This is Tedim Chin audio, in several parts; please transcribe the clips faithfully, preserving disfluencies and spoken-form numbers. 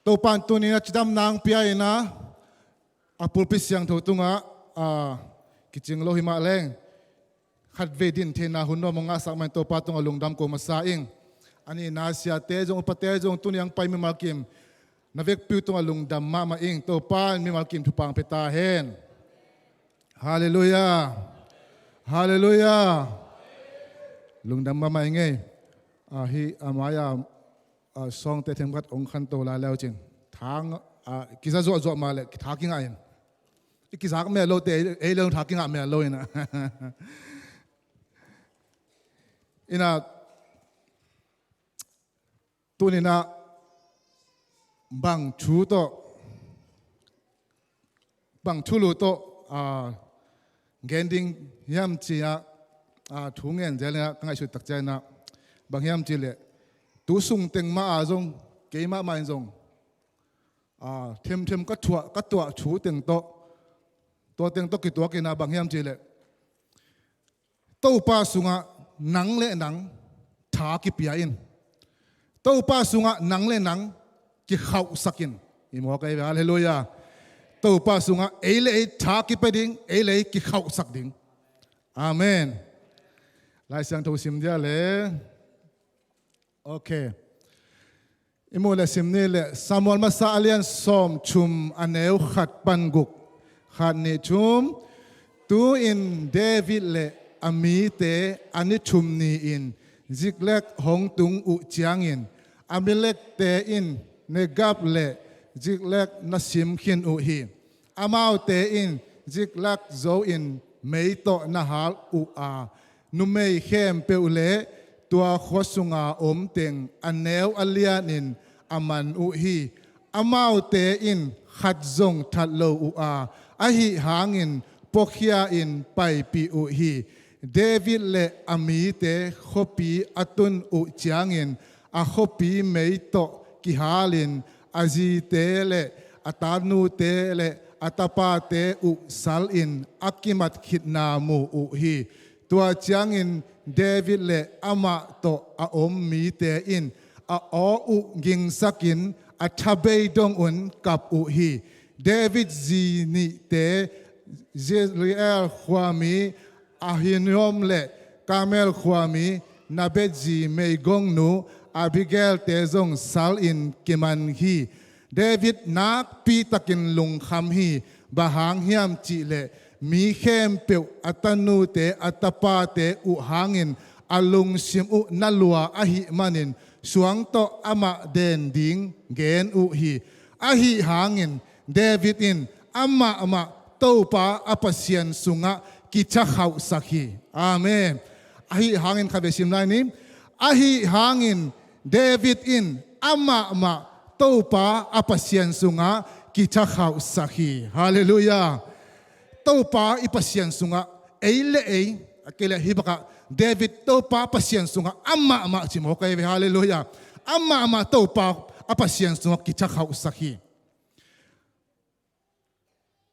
Topa in tuni-in a cidam nang pia-in a, a pulpit siangtho tungah a kicing lo hi mah leng, khatvei din theihna hun nuam hong ngahsak mah in Topa tungah lungdam ko masa ing. A nihna siate zong upate zong tuni hong pai mimal kim na vekpi uh tungah lungdam mahmah ing. Topa in mimal kim thupha pia ta hen. Halleluiah. Halleluiah. Lungdam mahmah ing ei. Ahi a mai-a a sawngte themkhat hong khanto lai le uh cin, thang a kiza zuahzuah mah leh tha kingah in. I kizak mel lote ei le tha kingah mel lo in a. In a, tuni-in a bang thu tawh, bang thulu tawh a gen ding hiam ci-a, a thu ngen zel in a ka ngaihsut tak ciangin a, bang hiam cih leh tu sung teng mah a zong, kei mahmah in zong a themthem ka tuah, ka tuah thu teng tawh, tua teng tawh kituak in a, bang hiam cih leh Topa sungah nang le nang tha kipia in. Topa sungah nang le nang kikhauhsak in. I mawk ei ve, halleluiah. Topa sungah ei le ei tha kipia ding, ei le ei kikhauhsak ding. Amen. Lai Siangtho sim dia le. Ok. I muh le sim ni le, Samuel masa a lian sawmthum a neu khat pan guk. Khat, nih, thum. Tu-in David le a mite a ni thum ni-in Ziklag hong tung uh ciangin, Amalekte in Negeb le Ziklag na sim khin uh hi. Amaute in Ziklag zo-in mei tawh na hal uh a, numei khempeuh le tua khua sunga om teng a neu a lianin a man uh hi. Amaute in khat zong that lo uh a, ahi hangin puakhia-in paipih uh hi. David le a mite khuapi a tun uh ciangin a khuapi mei tawh kihalin a zite le a tanute le a tapate uh salin a kimat khitna mu uh hi. Tua ciangin David le amah tawh a om mite in a aw uh gingsakin a thabei dong un kap uh hi. David zi nihte Jezreel khuami Ahinoam le Karmel khuami Nabal zi meigongnu Abigail-te zong salin kiman hi. David nakpitakin lungkham hi. Bang hang hiam cih leh mi khempeuh a tanute a tapate uh hangin a lungsim uh na lua ahih manin suang tawh amah den ding gen uh hi. Ahi hangin David in amah mah Topa a Pasian sungah kicakhauhsak hi. Amen. Ahi hangin khatvei sim lai ni. Ahi hangin David in amah mah Topa a Pasian sungah kicakhauhsak hi. Halleluiah. Topa i Pasian sungah ei le ei, a kei le hih bakah David Topa Pasian sungah amah mah ci mawk ei ve, halleluiah. Amah mah Topa a Pasian sungah kicakhauhsak hi.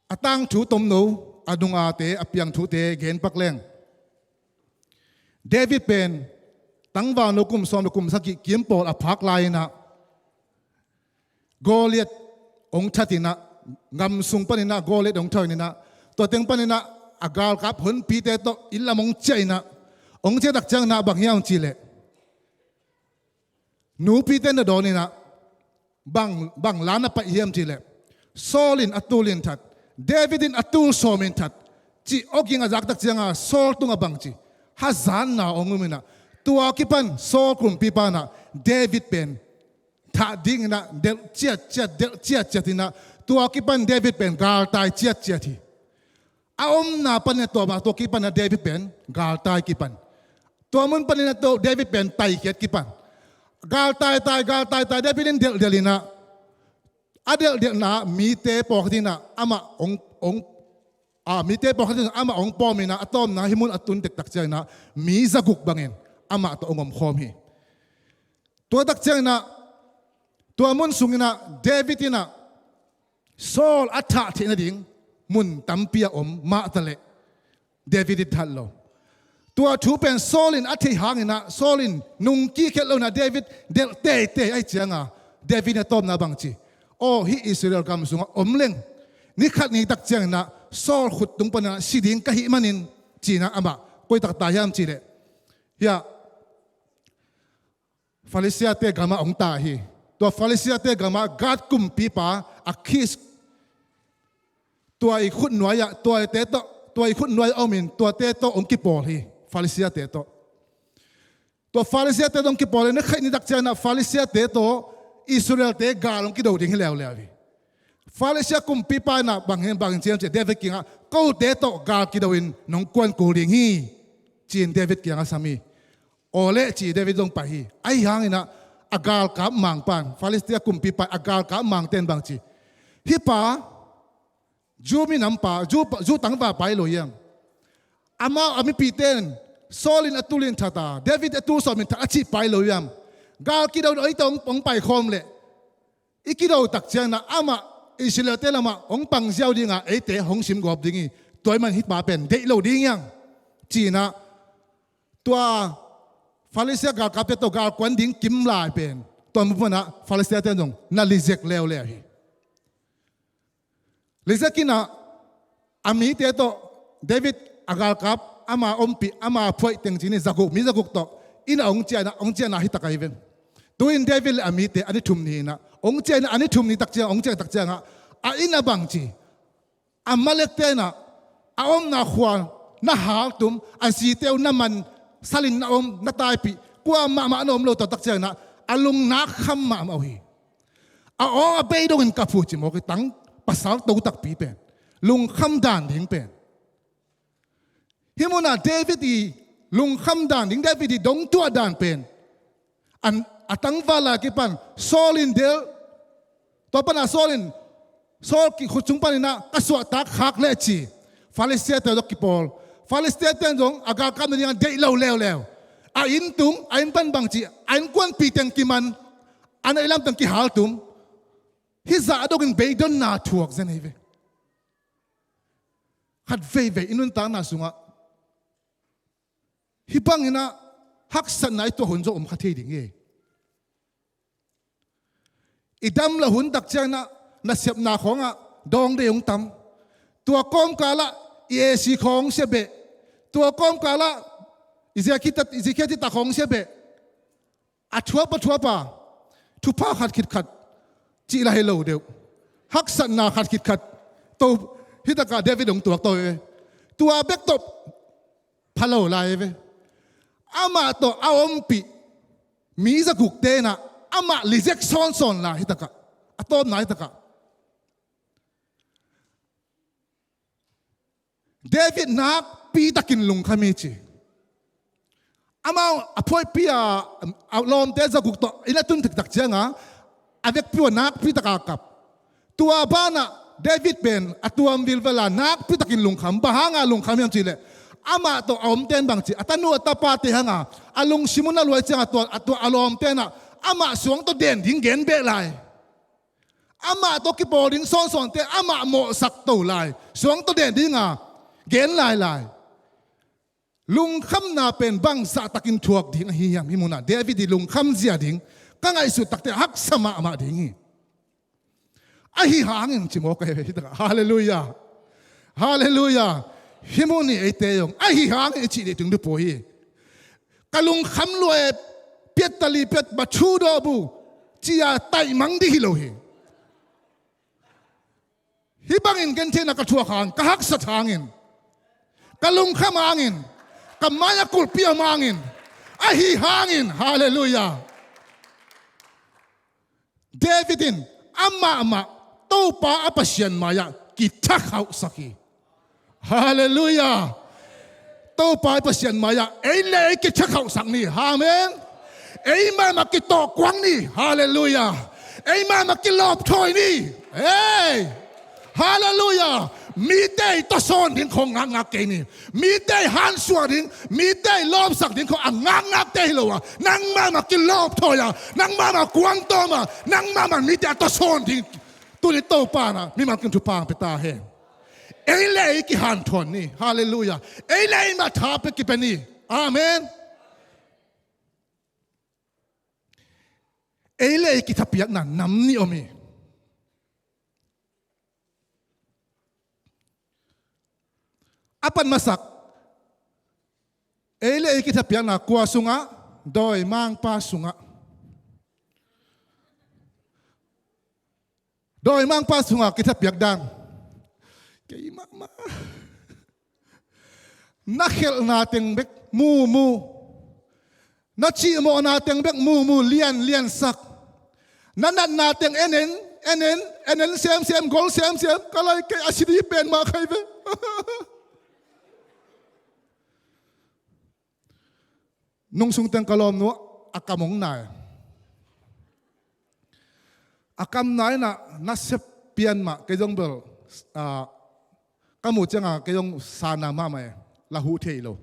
A tangthu tomno, a nungate, a piangthute gen pak leng, David pen tangvalno kum sawm le kum sagih kim pawl a phak lai-in ah Goliat hong that in ah, gam sung panin ah Goliat hong that in ah, tua teng panin ah a galkap honpite tawh inn lam hong ciah in ah, hong ciah tak ciangin ah bang hiam cih leh nupite na dawn in ah, bang, bang la na paih hiam cih leh, Saul in a tul in that, David in a tul sawm in that, cih awging a zak tak ciangin ah Saul tungah bang ci, hazatna hong um in ah, tua kipan Saul kumpipa in ah David pen thah dingin ah delh ciatciat, delh ciatciat in ah, tua kipan David pen galtai ciatciat hi. A omna panin ah tua, tua kipan ah David pen galtai kipan. Tua mun panin ah tua David pen taikhiat kipan. Galtai tai, galtai tai, David in delhdelh in ah, a delhdelhna mite pawlkhat in ah amah hong, hong, a, mite pawlkhat in ah amah hong pawm in ah, a tawpna hih mun a tun dektak ciangin ah mi zaguk bangin amah tawh hong omkhawm hi. Tua tak ciangin ah, tua mun sungin ah David in ah Saul a thah theih nading mun tampi a om mah taleh David in that lo. Tua thu pen Saul in a theih hangin ah, Saul in nungkik het lo in ah David delh teitei ahih ciangin ah, David in a tawpna bang ci, Aw, hih Israel gam sungah om leng, ni khat ni tak cianginah Saul khut tung paninah si ding ka hih manin, cinah amah koi tak ta hiam cihleh, hiah Filistiate gamah hong ta hi. Tua Filistiate gamah Gath kumpipa Akhish, tua i khutnuai-ah, tuate tawh, tua i khutnuai a omin tuate tawh hong kipawl hi, Filistiate tawh. Tua Filistiate tawh hong kipawl hi, ni khat ni tak cianginah Filistiate tawh Israelte gal hong kido ding hi leuleu hi. Filistia kumpipa inah bang hi, bang hi ciam ciah David kiangah, kote tawh gal kido-in nong kuan kul ding hi, ci-in David kiangah sam hi. Aw leh ci, David zong pai hi. Ahi hanginah a galkap mangpan, Filistia kumpipa a galkap mangte in bang ci, hih pa Jew minampa, Jew pa, Jew tangvapa hi lo hiam? Amau a mipite in Saul in a tul in that a, David a tul sawmin that a cihpa hi lo hiam? Gal kido ei tawh hong, hong paikhawm leh i kido tak cianginah amah Israelte lamah hong pang ziau dinga eite hong simgawp ding hi. Tua ahih man hih pa pen deih lo ding hiang, cinah tua Filistiate galkapte tawh galkuan ding kim lai pen, tua muhmunah Filistiate zong na lizek leuleu hi. Lizek inah a mite tawh David a galkap ama ompih, ama phuaih teng ci ni, zaguk, mi zaguk tawh inah hong ciah inah, hong ciah inah hi tak ahi ve. Tu-in David le a mite a ni thum ni inah hong ciah inah, a ni thum ni tak ciang, hong ciah tak ciangah a inn a bang ci, Amalekte inah a omna khua na haltum, a zite uh na man, salin na om, na taipih, kua mahmah na om lo, tua tak cianginah a lungnak kham mahmah uh hi. A aw a bei dongin kap uh ci mawk hi, tang pasal to takpi pen, lungkham dan ding pen. Hih munah David i lungkham dan ding, David i dongtuah dan pen, an, a tangval lai kipan Saul in del, tua pana Saul in, Saul ki khut sung paninah ka suahtak khak leh ci, Filistiate tawh kipawl. Filistiate in zong a galkap nadingah deih lo leuleu. A inn tung, a inn pan bang ci, a innkuanpih teng kiman, a neih lam teng kihaltum. Hih zah dongin beidonna thuak zen hi ve. Khat veivei i nuntakna sungah hih banginah haksatna i tuah hun zong om kha thei ding hi. I dam loh hun tak cianginah nasepna khawngah dawng dei hong tam. Tua kawmkalah i A C khawng sia beh. Tua kawmkalah i ziakhit, i ziakhit tak khawng sia beh. A thuap a thuap a, thupha khat khit khat cih lah hi lo deuh. Haksatna khat khit khat to, hih takah David hong tuak to hi ve. Tua bek tawh pha lo lai hi ve. Amah tawh a ompih mi zagukte inah amah lizek sawnsawn lai hih takah, a tawpna hih takah. David nakpi takin lungkham hi ci. Amau a phuaihpi a, a lawmte zaguk tawh inn a tun taktak cianga a vekpi uh a nakpi taka kap. Tua banah David pen a tuam vilvela nakpi takin lungkham. Bang hanga lungkham hiam cihleh, amah tawh a omte in bangci, a tanu a tapate hanga a lungsim uh na luai cianga tua, a tua a lawmte inah amah suang tawh den ding gen beh lai. Amah tawh kipawl ding sawnsawnte amah mawhsak to lai, suang tawh den dinga gen lailai. Lungkhamna pen bangzah takin thuak ding ahi hiam? Hih munah David i lungkham zia ding ka ngaihsut takte haksa mahmah ding hi. Ahi hangin ci mawk ahi hi. Halleluiah. Halleluiah. Hih mun hi eite zong ahi hangin i cih dih tung dih pua hi. Ka lungkham lua e, piattali piat ba thu dawh bu cia taihmang dih hi lo hi. Hih bangin gentheihna ka thuak hang, ka haksat hangin, ka lungkham hangin, ka mai-a kulhpi om hangin, ahi hangin, halleluiah. David in amahmah Topa a Pasian mai-ah kithakhauhsak hi. Halleluiah. Topa i Pasian mai-ah ei le ei kithakhauhsak ni. Amen. Ei mahmah kitawhkuang ni. Halleluiah. Ei mahmah kilawpthawi ni. Hei. Halleluiah. Mite i tawsawn ding khong ngakngak kei ni. Mite i hansuah ding, mite i lawpsak ding khong a ngakngakte hi lo a, nang mahmah kilawpthawi a, nang mahmah kuangtawm a, nang mahmah mite a tawsawn ding. Tuni Topa na mimal kim thupha ang pia ta hen. Ei le ei kihanthawn ni. Halleluiah. Ei le ei mah tha pia kipia ni. Amen. Ei le ei kithapiakna nam nih om hi. A pan masak, ei le ei kithapiakna kua sungah? Dawimangpa sungah. Dawimangpa sungah kithapiak dan. Kei mahmah. Na khelhna teng bek mumu. Na cihmawhna teng bek mumu, lianliansak. Na natna teng en en, en en, en en semsem, gol semsem. Ka lai, kei a sidi pen mah kha hi ve. Nungsung teng ka lawmnu a kam hong nai. A kam nai inah nasep pian mah, kei zong bel, ah, ka muh ciangah kei zong sana mahmah e, la huh thei lo.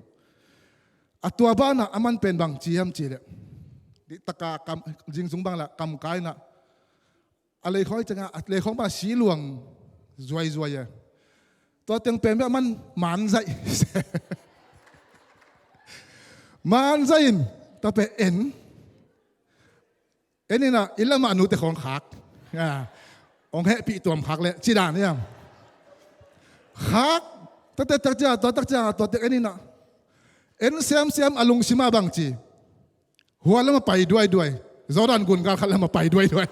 A tua banah a man pen bang ci hiam cih leh, dihtaka kam, zing sung bang lah kam kai inah, a leikhawng ciangah, a leikhawng bang si luang zuaizuai e. Tua teng pen beh a man manzaih. Manzaih in tua pen en. En inah, inn lamah nute khawng khak. Ah, hong hehpih tuam khak leh ci dan hiam? Khak. Tua teh tak ciang, tua tak ciang, tua teh en inah, en semsem, a lungsim ah bang ci? Hua lamah pai duaiduai. Jordan gun gal khat lamah pai duaiduai.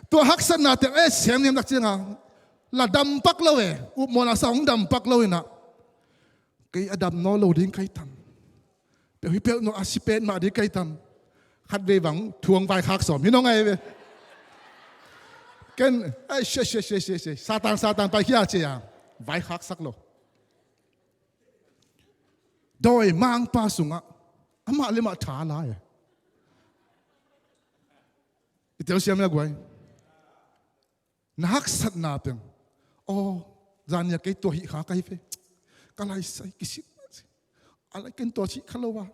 Tua haksatna teng e semsem tak ciangah, la dampak lo e. Upmawhna sa hong dampak lo inah, kei a dam nawn lo ding ka hi tam. Peuh hi peuh nawn, a si pen mah ding ka hi tam. Khatvei bang thu hong vaikhak sawm hi nawn ngai ve. Ken, ai, sia, sia, sia, sia, sia. Satan, Satan, paikhia ci a, vaikhaksak lo. Dawimangpa sungah amah le amah tha la e. I telsiam hia guai? Na haksatna teng. Aw, zan nia kei tua hih kha ka hi ve. Ka lai sai kisit. A lai ken tua cih kha lo a.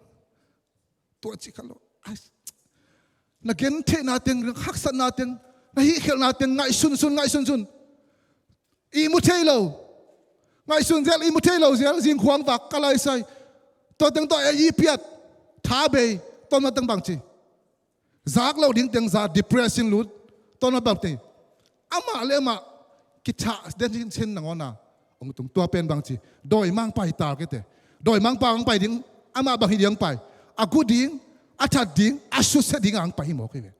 Tua cih kha lo. Ai, na gentheihna teng, na haksatna teng, na hihkhelhna teng ngaihsunsun, ngaihsunsun. Ihmu thei lo. Ngaihsun zel, ihmu thei lo zel, zingkhuang vak, ka lai sai. Tua teng tua e, i piat. Tha bei. Tua na teng bang ci? Zak lo ding teng za, depression lut. Tua na bang ci? Amah le amah kithah den sin nangawn a hong tung. Tua pen bang ci? Dawimangpa hi target e. Dawimangpa hong pai ding, amah bang hi ding hong pai? A gu ding, a that ding, a susia ding a hong pai hi mawk hi ve.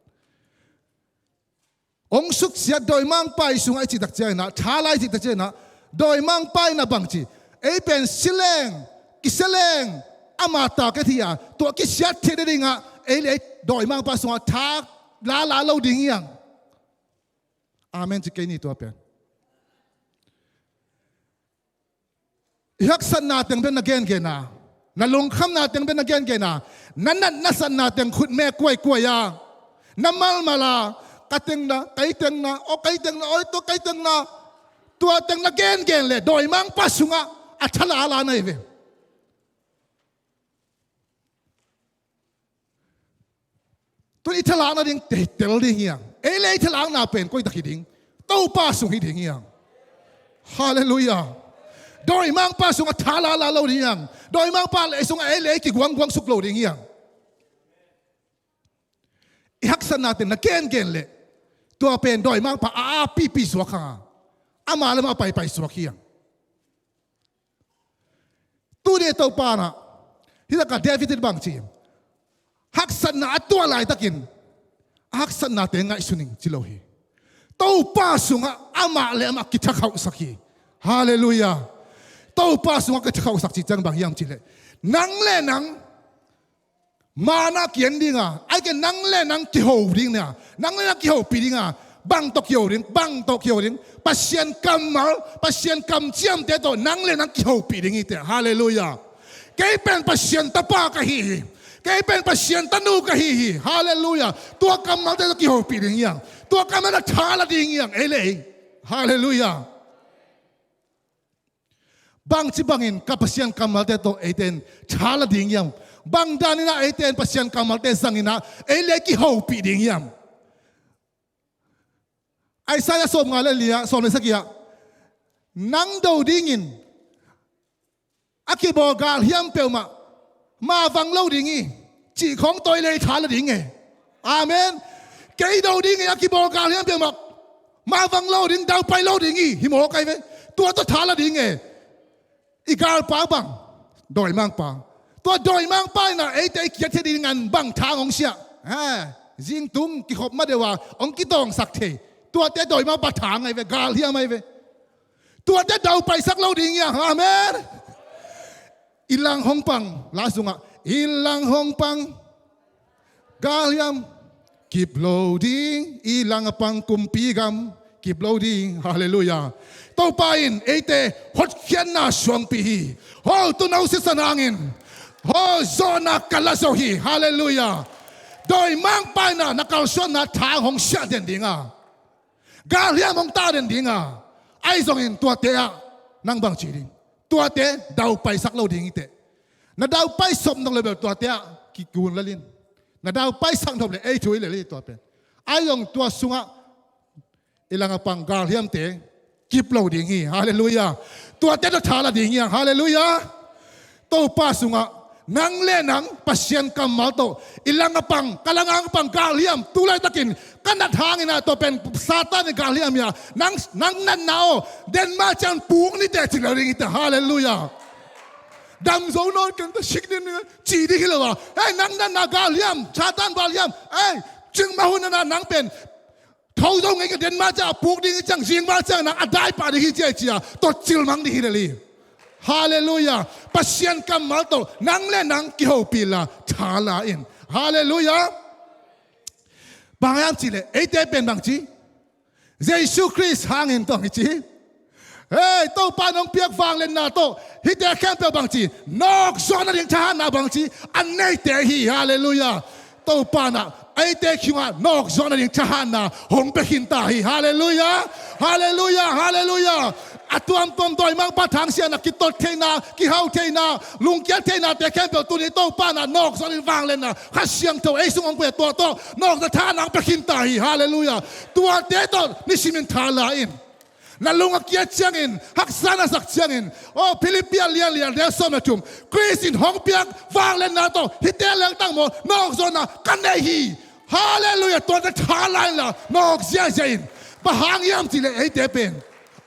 Hong suksiat dawimangpa i sungah i cih tak ciangin ah, tha la i cih tak ciangin ah, dawimangpa in ah bang ci? Ei pen sileng, kiseleng, ama target hi a, tua kisiat theih nadingah ei le ei dawimangpa sungah tha lala lo ding hi hang. Amen ci kei ni tua pen. I haksatna teng bek na gengen a, na lungkhamna teng bek na gengen a, na nat na satna teng khutme kuaikuai a, na malmal a, ka teng na, kei teng na, aw kei teng na, aw tua kei teng na, tua teng na gengen leh dawimangpa sungah a tha lala na hi ve. Tun i thalakna ding tel ding hi hang. Ei le ei thalakna pen koi tak hi ding? Topa sung hi ding hi hang. Halleluiah. Dawimangpa sungah tha lala lo ding hi hang. Dawimangpa le ei sungah ei le ei kiguangguang suk lo ding hi hang. I haksatna teng na gengen leh tua pen dawimangpa a apipi suak hang a, ama le ama paipai suak hi hang. Tuni Topa in ah, hih takah David in bang ci? Haksatna a tuah laitakin a haksatnate ngaihsun ing ci lo hi. Topa sungah amah le amah kithakhauhsak hi. Halleluiah. Topa sungah kithakhauhsak cih ciang bang hiam cih leh, nang le nang manna kian ding a, ahih kei leh nang le nang kiho ding a, nang le nang kihopih ding a, bang tawh kiho ding, bang tawh kiho ding? Pasian kammal, Pasian kamciamte tawh nang le nang kihopih ding hi teh. Halleluiah. Kei pen Pasian tapa ka hi hi. Kei pen Pasian tanu ka hi hi. Halleluiah. Tua kammalte tawh kihopih ding hi hang. Tua kammalte tawh tha la ding hi hang, ei le ei. Halleluiah. Bangci bangin ka Pasian kammalte tawh eite in tha la ding hiam? Bang danin ah eite in Pasian kammalte zangin ah ei le ei kihopih ding hiam? Isaiah sawmnga le li ah, sawm le sagih ah, nang do dingin a kibawl galhiam peuhmah mavang lo ding hi, cih khawng tawh ei le ei tha la ding e. Amen. Kei do dingin a kibawl galhiam peuhmah mavang lo ding, daupai lo ding hi, hi mawk ai ve. Tua tawh tha la ding e. I galpa bang, dawimangpa. Tua dawimangpa in ah eite i kiat theih ding an bang thang hong siah? Ha, zingtung kikhop ma deuh a hong kitawngsak thei. Tuate dawimangpa thang ahi ve, galhiam ahi ve. Tuate daupaisak lo ding hi hang. Amen. I lang hong pang, la sungah, i lang hong pang galhiam kip lo ding, i lang a pang kumpi gam kip lo ding. Halleluiah. Topa in eite hotkhiatna suangpi hi. Ho, tuuno sisan hangin ho, zawhna ka la zo hi. Halleluiah. Dawimangpa in ah na kalsuanna thang hong siah den ding a, galhiam hong ta den ding a, ahi zongin tuate ah nang bang ci ding? Tuate daupaisak lo ding hi teh. Na daupai sop nop le bel tuate ah kikun lel in. Na daupai sak nop le ei thu i lel hi tua pen. Ahi zong tua sungah i lang a pang galhiamte kip lo ding hi. Halleluiah. Tuate tawh tha la ding hi hang. Halleluiah. Topa sungah nang le nang Pasian kammal tawh i lang a pang, ka lang a pang galhiam tu laitakin ka nat hangin ah, tua pen Satan in galhiam hi a, nang, nang natna aw, den ma ciang puk ni teh ci lo ding hi teh. Halleluiah. Dam zo nawn keng teh, sik ni ni ci ding hi lo a. Hei, nang natna galhiam, Satan galhiam. Hei, cingmah hun a na nang pen tho zo ngei ka, den ma ciang a puk ding hi ciang, zing ma ciang nang a dai pah ding hi ci a, ci a, tua cilmang ding hi lel hi. Halleluiah. Pasian kammal tawh nang le nang kihopih la, tha la in. Halleluiah. Bang hiam cih leh eite pen bang ci? Jesu Khrist hangin tawh hi ci. Hei, Topa in hong piak vangliatna tawh hihte khempeuh bang ci? Nawkzawh nading thahatna bang ci? A neite hi. Halleluiah. Topa in ah eite kiangah nawkzawh nading thahatna hong pia khin ta hi. Halleluiah. Halleluiah. Halleluiah. A tuamtuam dawimangpa thangsiahna, kitot theihna, kihau theihna, lungkiat theihnate khempeuh tuni Topa in ah nawkzawh nading vangliatna Kha Siangtho ei sung hong pia, tua tawh nawkzawh thahatna hong pia khin ta hi. Halleluiah. Tuate tawh nisimin tha la in. Na lung a kiat ciangin, haksa na sak ciangin, aw, Philippi a lian li a neu sawm le thum, Khrist in hong piak vangliatna tawh hihte leltang maw, nawkzawhna ka nei hi. Halleluiah. Tuate tha la inla nawk ziahziah in. Bang hang hiam cih leh eite pen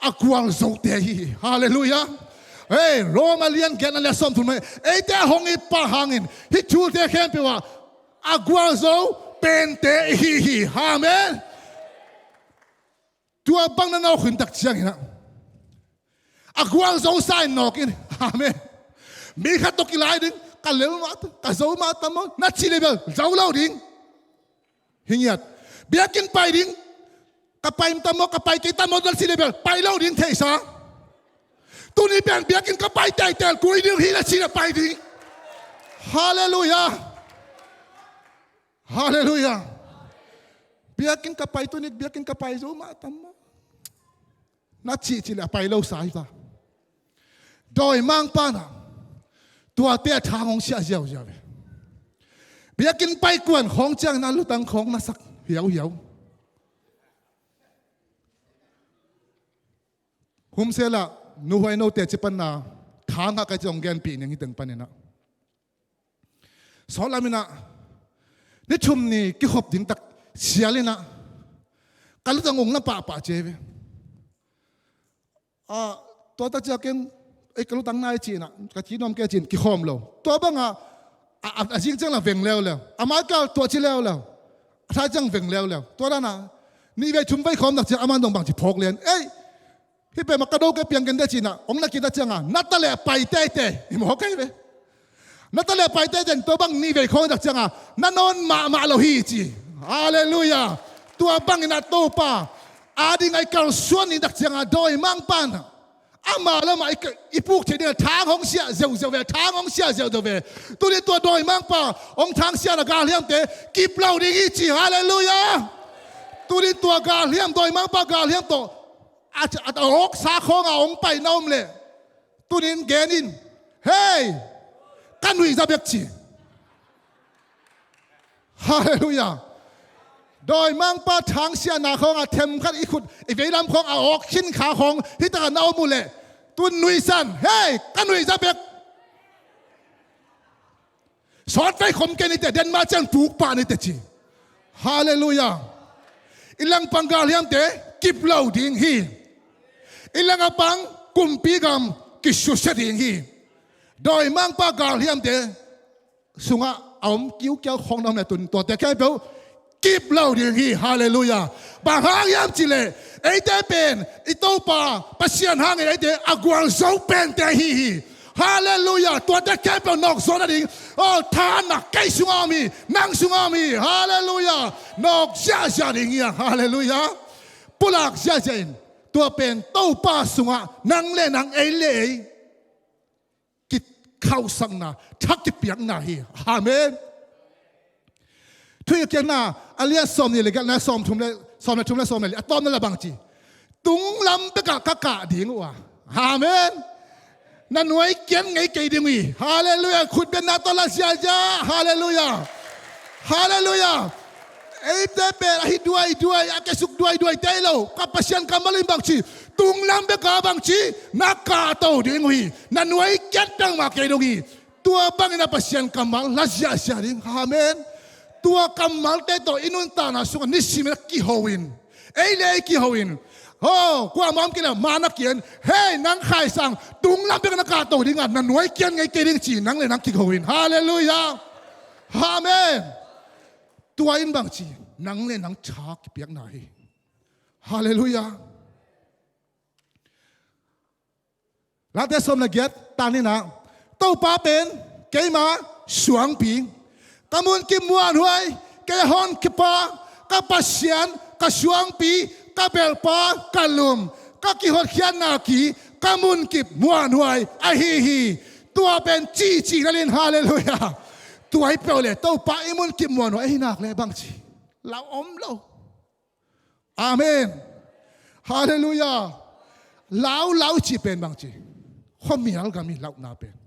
a gualzote hi hi. Halleluiah. Hei, Rom a lian giatna le a sawmthum, eite a hong itpa hangin hih thute khempeuh ah a gualzo pente i hi hi. Amen. Tua bang na nawk hun tak ciangin ah, a gualzo sa in nawk in. Amen. Mi khat tawh kilai ding, ka lel mah ta, ka zo mah ta maw, na cih le bel zo lo ding. Hi ngiat. Biakinn pai ding, ka pai ta maw, ka pai kei ta maw, na cih le bel pai lo ding theihsa. Tuni pen biakinn ka pai teitei, kui ding hi na cih le pai ding. Halleluiah. Halleluiah. Biakinn ka pai tuni, biakinn ka pai zo mah ta maw, na cih cih le a pai lo sa hi ta. Dawimangpa in ah tuate a thang hong siah ziauziau ve. Biakinn pai kuan khawng ciangin a lutang khawng na sak hiauhiau. Humsel ah Nu Huai No teci panna thangah ka ci hong genpih ning hi teng panin ah, sawtlam in ah ni thum ni kikhop ding tak sial in ah, ka lutang ung na pahpah ci ve. Ah, tua tak ciang ken, ei, ka lutang nai ci in ah, ka ci nuam kei ci in kikhawm lo. Tua bang ah, a, a, a zing ciang la veng leuleu. A mai kal tua ci leuleu. A thai ciang veng leuleu. Tua dan ah, nih vei thum vei khawm tak ciang a man dong bang ci phawk lian. Ei, hih pen mah ka do kei, piang ken de ci in ah, hong na kit tak ciang ah, na ta leh pai teitei. I mawk kei ve. Na ta leh pai teitei in, tua bang nih vei khawng tak ciang ah, na nawn mahmah lo hi ci. Halleluiah. Tua bangin ah Topa ading a i kalsuan ni tak ciang ah, dawimangpa in ah ama lamah i, i puk theih ding a thang hong siah ziauziau ve, thang hong siah ziauziau ve. Tuni tua dawimangpa hong thangsiahna galhiamte kip lo ding hi ci. Halleluiah. Tuni tua galhiam, dawimangpa galhiam tawh a, a, a awksa khawngah hong pai na om leh, tunin gen in. Hei, ka nuihza bek ci. Halleluiah. Dawimangpa thangsiahna khawngah themkhat i khut, i veilam khawng a awk khin kha khawng hi takah na om uh leh, tun nuihsan. Hei, ka nuihza bek. Sawtvei khom kei ni teh, den ma ciang puk pah ni teh ci. Halleluiah. I lang pang galhiamte kip lo ding hi. I lang a pang kumpi gam kisusia ding hi. Dawimangpa galhiamte sungah a om kiukiau khawng na om le tun tuate khempeuh kip lo ding hi. Halleluiah. Bang hang hiam cihleh eite pen i Topa Pasian hangin eite a gualzo pente ahi hi. Halleluiah. Tuate khempeuh nawkzaw nading, aw, thahatna kei sungah om hi, nang sungah om hi. Halleluiah. Nawk ziahziah ding hi a. Halleluiah. Pulak ziahziah in. Tua pen Topa sungah nang le nang, ei le ei kikhausakna, tha kipiakna hi. Amen. Thuhilhkhiatna a lian sawmnih le giatna, sawmthum le, sawm le thum le sawm le li, a tawpna la bang ci? Tunglam bekah ka kah ding uh a. Amen. Na nuai kian ngei kei ding uh hi. Halleluiah. Khutbetna tawh la ziahziah. Halleluiah. Halleluiah. Eite pen ahi duaiduai, a kiasuk duaiduai te hi lo. Ka Pasian kammal in bang ci? Tunglam bekah bang ci? Na kahto ding uh hi. Na nuai kiat dang mah kei dong hi. Tua bangin a Pasian kammal la ziahziah ding. Amen. Tua kammalte tawh i nuntakna sungah nisim in a kiho in, ei le ei kiho in, aw, kuamah om kei leh ma na kian, hei, nang Khai Sang, tunglam bekah na kahto ding a, na nuai kian ngei kei ding ci, nang le nang kiho in. Halleluiah. Amen. Tua in bang ci? Nang le nang tha kipiakna hi. Halleluiah. Late sawm le giat, tang nihna. Topa pen keima suangpi, ka munkip muanhuai, kei a honkhiapa, ka Pasian, ka suangpi, ka belhpa, ka lum, ka kihotkhiatna ki, ka munkip muanhuai ahi hi. Tua pen cihcih na lin. Halleluiah. Tua hi peuh le Topa i munkip muanhuai ahi nak le bang ci? Lau om lo. Amen. Halleluiah. Lau, lau cih pen bang ci? Khuamial gam i lauhna pen.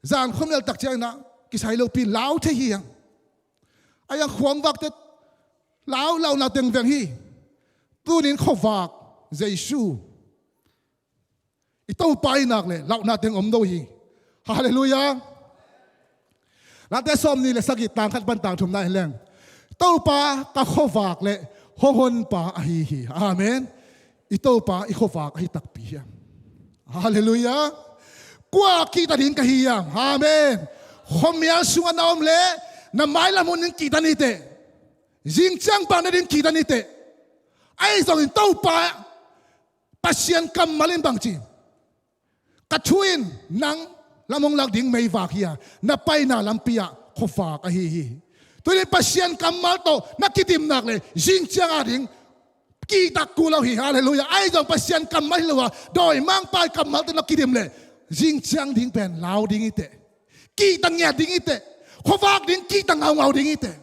Zan khuamial tak ciangin ah kisai lopi lau thei hi hang. A yang khuangvakte lau, lauhna teng veng hi. Tunin khuavak, Jesu, i Topa i nak le lauhna teng om lo hi. Halleluiah. Late sawmnih le sagih, tang khat pan tang thumna en leng, Topa ka khuavak le hong honpa ahi hi. Amen. I Topa i khuavak ahi takpi hiam? Halleluiah. Kua kihta ding ka hi hiam? Amen. Khuamial sungah na om le na mailam hun ding kihta ni teh. Zingciang bang na ding kihta ni teh. Ahi zongin Topa Pasian kammal in bang ci? Ka thu in nang lam hong lak ding meivak hi a, na paina lampi ah khuavak ahi hi. Tunin Pasian kammal tawh na kidim nak le zingciang a ding kihtak kul lo hi. Halleluiah. Ahi zong Pasian kammal hi lo a, dawimangpa kammal tawh na kidim le zingciang ding pen lau ding hi teh. Kihta ngiat ding hi teh. Khuavak ding, kihta ngaungau ding hi teh.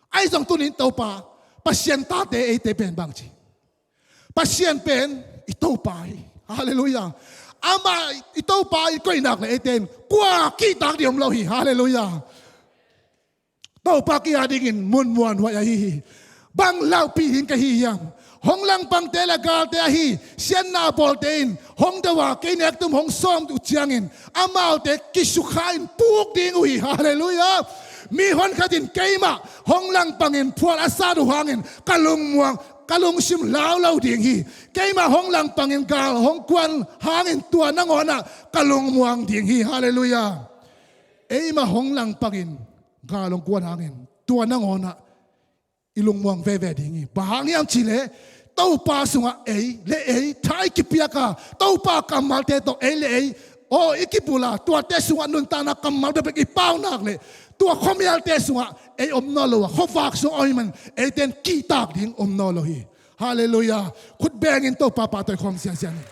Ahi zong tunin Topa Pasian tate eite pen bang ci? Pasian pen i Topa hi. Halleluiah. Amah i Topa i koih nak le eite in kua kihtak ding om lo hi. Halleluiah. Topa kihta dingin mun muanhuai ahi hi. Bang laupi ding ka hi hiam? Hong langpangte le galte ahi siatna bawlte in hong do a, kei nektum hong sawm uh ciangin amaute kisukha in puk ding uh hi. Halleluiah. Mihon khat in keimah hong langpangin phual a sat uh hangin ka lungmuang, ka lungsim lau lo ding hi. Keimah hong langpangin gal hong kuan hangin tua nangawnah ka lungmuang ding hi. Halleluiah. Eimah hong langpangin gal hong kuan hangin tua nangawnah i lungmuang veve ding hi. Bang hang hiam cihleh Topa sungah ei le ei tha i kipiak a, Topa kammalte tawh ei le ei, aw, i kibulh a, tuate sungah nuntakna kammal bekbek i pau nak le tua khuamialte sungah ei om nawn lo a, khuavak sungah om ahih man eite in kihtak ding om nawn lo hi. Halleluiah. Khut bengin Topa pahtawi khawm siansian hi.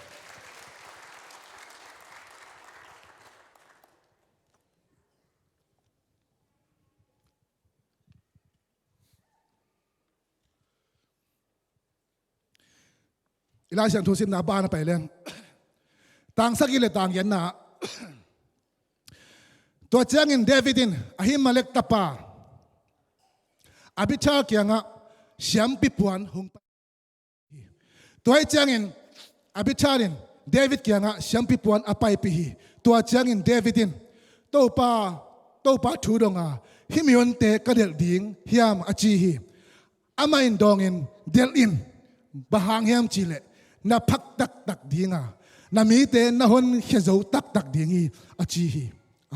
I Lai Siangtho simna a ban a pai leng, tang sagih le tang giatna ah, tua ciangin David in Ahimelek tapa Abiathar kiangah siampi puan hong pai hi. Tua ahih ciangin Abiathar in David kiangah siampi puan a paipih hi. Tua ciangin David in, Topa, Topa thu dong a, hih mihonte ka delh ding hiam, a ci hi. Amah in dawngin, delh in, bang hang hiam cihleh na phak taktak ding a, Na mite na honkhia zo taktak ding hi, a ci hi.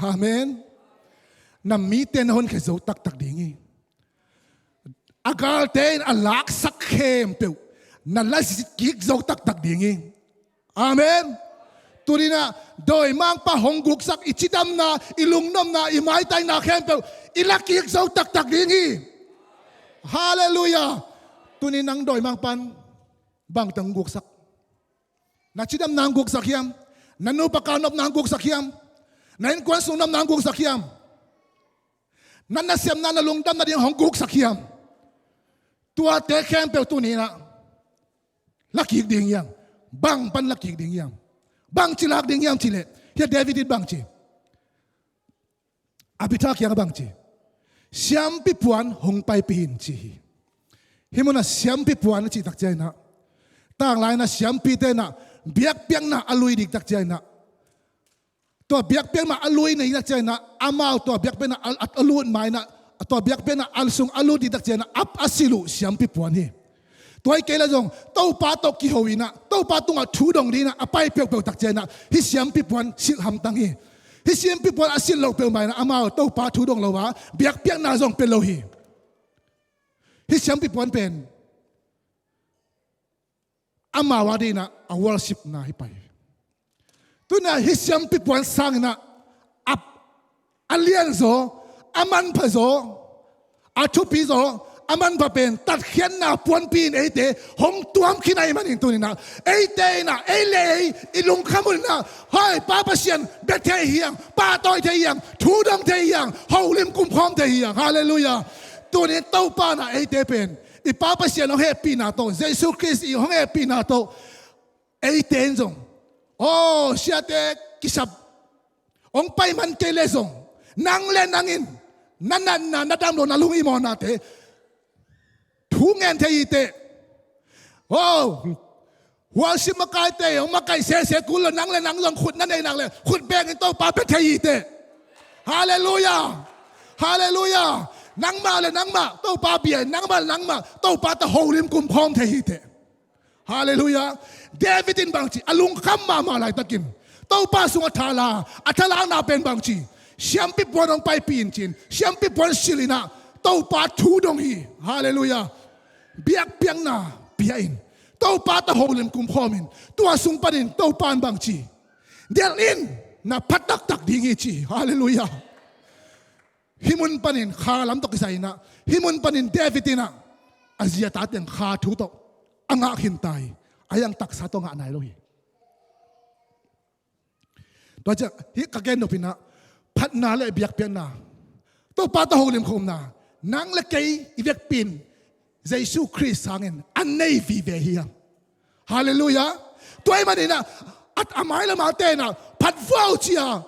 Amen. Na mite na honkhia zo taktak ding hi. A galte in a laksak khempeuh na la zit kik zo taktak ding hi. Amen. Tuni-in ah dawimangpa hong guksak, i cidamna, i lungnopna, i maitaina khempeuh i la kik zo taktak ding hi. Halleluiah. Tuni-in nang dawimangpa'n bangteng hong guksak? Na cidamna hong guksak hiam? Na nupa kal nopna hong guksak hiam? Na innkuan sung nopna hong guksak hiam? Na nasepna, na lungdamna ding hong guksak hiam? Tuate khempeuh tuni-in ah la kik ding hiam? Bang pan la kik ding hiam? Bangci lak ding hiam cih leh, hiah David in bangci, Abiathar kiangah bangci, siampi puan hong paipih in, ci hi. Hih munah siampi puan a cih takciang inah, tanglai inah siampite inah biakpiakna a lui ding takciang inah, tua biakpiakna a lui ding takciang inah, amau tua biakpiakna a, a, a lut ma inah, tua biakpiakna a sung a lut ding takciang inah a, a silh uh siampi puan hi. Tua hi kei leh zong Topa tawh kiho inah, Topa tungah thu dong ding inah a pai peuhpeuh takciang inah hih siampi puan silh hamtang hi. Hih siampi puan a silh loh peuhmah inah amau Topa thu dong lo a, biakpiakna zong pia lo hi. Hih siampi puan pen amau a ding inah a worshipna hi pai hi. Tu-in ah hih siampi puan sang inah a, a lianzaw, a manphazaw, a thupizaw, a manpha pen tatkhiatna puanpi in eite hong tuam khin ahih manin tuni-in ah eite inah, ei le ei i lungkham un inah, hoi, Pa Pasian bia thei hi hang, pahtawi thei hi hang, thu dong thei hi hang, holim kumkhawm thei hi hang. Halleluiah. Tuni-in Topa inah eite pen i Pa Pasian hong hehpihna tawh, Jesu Khrist i hong hehpihna tawh eite in zong, aw, siate kisap hong pai man kei leh zong, nang le nang in na natna, na dam lohna, na lunghimawhnate thu ngen thei hi teh. Aw, worship makaite hong makaih sese kul lo, nang le nang zong khut na neih nak leh khut bengin Topa bia thei hi teh. Halleluiah. Halleluiah. Nangmah le nangmah Topa bia in, nangmah le nangmah Topa tawh holim kumkhawm thei hi teh. Halleluiah. David in bangci, a lungkham mahmah laitakin Topa sungah thala, a thalakna pen bangci, siampi puan hong paipih in, ci-in siampi puan silh inah Topa thu dong hi. Halleluiah. Biakpiakna pia in, Topa tawh holim kumkhawm in, tua sung panin Topa in bangci, delh in, na pha taktak ding hi, ci hi. Halleluiah. Hih mun panin kha lam tawh kisai inah, hih mun panin David inah a zi a ta teng kha thu tawh a ngah khinta hi. A hiang taksa tawh ngah nai lo hi. Tua ciang hih ka gen nop inah phatna le biakpiakna, Topa tawh holim khawmna, nang le kei i vekpi in Jesu Khrist sangin a nei vive hi hang. Halleluiah. Tua ahih manin ah a, a mailam a te inah phat vua uh ci-a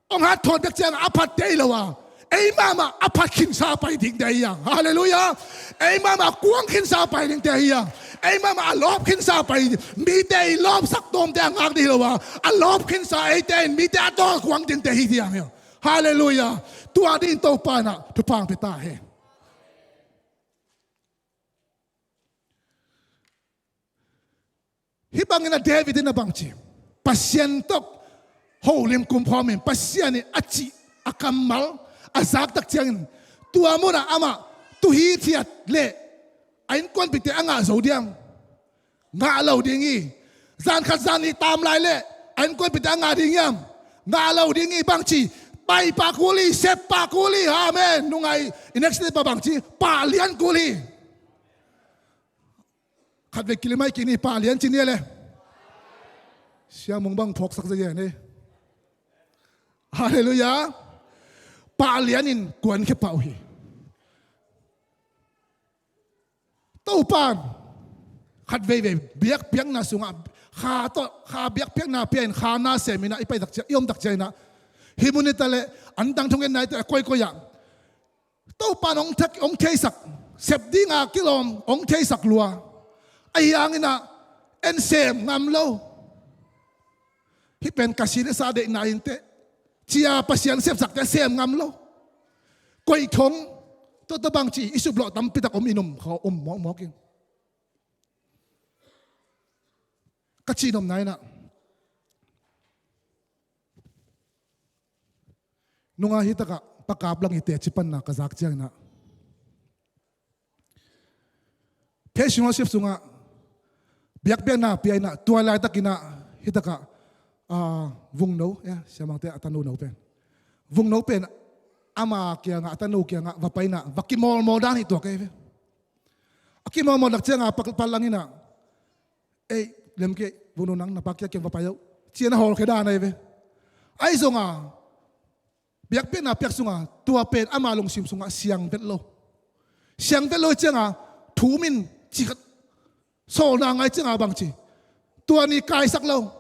hong hahthawn bek ciangah a phat thei lo a, ei mahmah a phat khinsa pai dingte hi hang. Halleluiah. Ei mahmah kuang khinsa pai dingte hi hang. Ei mahmah a lawp khinsa pai, mite i lawpsak tawmte a ngak ding hi lo a, a lawp khinsa eite in mite a tawh kuang dingte hi ding hi hang. Halleluiah. Tua dingin Topa inah thupha pia ta hen. Hih bangin ah David in a bangci, Pasian tawh holim kumkhawm in, Pasian in a cih a kammal a zak takciangin, tua munah amah tu hithiat leh a innkuanpihte a ngah zo diam? Ngah lo ding hi. Zan khat zan nih tam lai leh a innkuanpihte a ngah ding hiam? Ngah lo ding hi. Bangci, pai pah kul hi, sep pah kul hi. Amen. Nungai, i next step ah bangci, pah lian kul hi. Khatvei kilim ahi kik ni, pah lian ci ni a le. Siamung bang phawksak zia ni. Halleluiah. Pah lianin kuankhia pah uh hi. Topa'n khatveivei biakpiakna sungah kha tawh, kha biakpiakna pia in kha na sem inah i pai takciang, i om takciang inah, hih mun hi ta leh antang thungetna hi ta leh a koikoi ah Topa'n hong thak, hong theisak, sep dinga kilawm hong theisak lua. Ahi hangin ah en sem ngam lo. Hih pen ka si nasa deihna hi inteh, ci-a Pasian sepsakte sem ngam lo. Koih thong, tua tua bangci i suplawh tampi tak om in, om kha, om mawkmawk in. Ka cihnopna inah Nunga hitakah pakap lang i teci panna ka zak cianginah, Passion Worship sungah biakpiakna pia inah, tua laitakinah hitakah, ah, Vungno, eh, siamangte a tanu no pen, Vungno pen ama kiangah, a tanu kiangah va pai inah va kimawlmawl dan hi tua kei ve. A kimawlmawl lak ciangah pa, pa lang inah, "Ei, lemkei, Vungno, nang na pa kia kiang va pai uh," ci-in a hawlkhia dan ahi ve. Ahi zonga biakpiakna piak sunga tua pen ama lungsim sungah siang vet lo. Siang vet lo cianga thu min ci khat sawlna ngai cianga bangci, tua ni kaisak lo.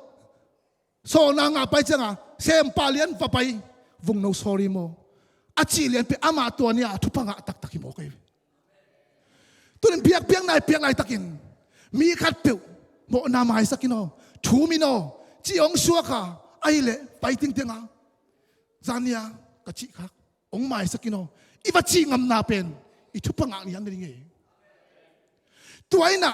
Sawlna ngah pai cianga, "Sem pah lian, va pai, Vungno, sorry maw," a cih lian pen amah tua ni-a thupha ngah taktak hi maw kei. Tunin biakpiakna i piak laitakin mi khatpeuh mawhna maisak in aw, thu min aw, ci hong suak a, ahileh pai tingteng a, zan ni-a ka cih khak, hong maisak in aw, i va cih ngamna pen i thupha ngah lian ding hi. Tua inah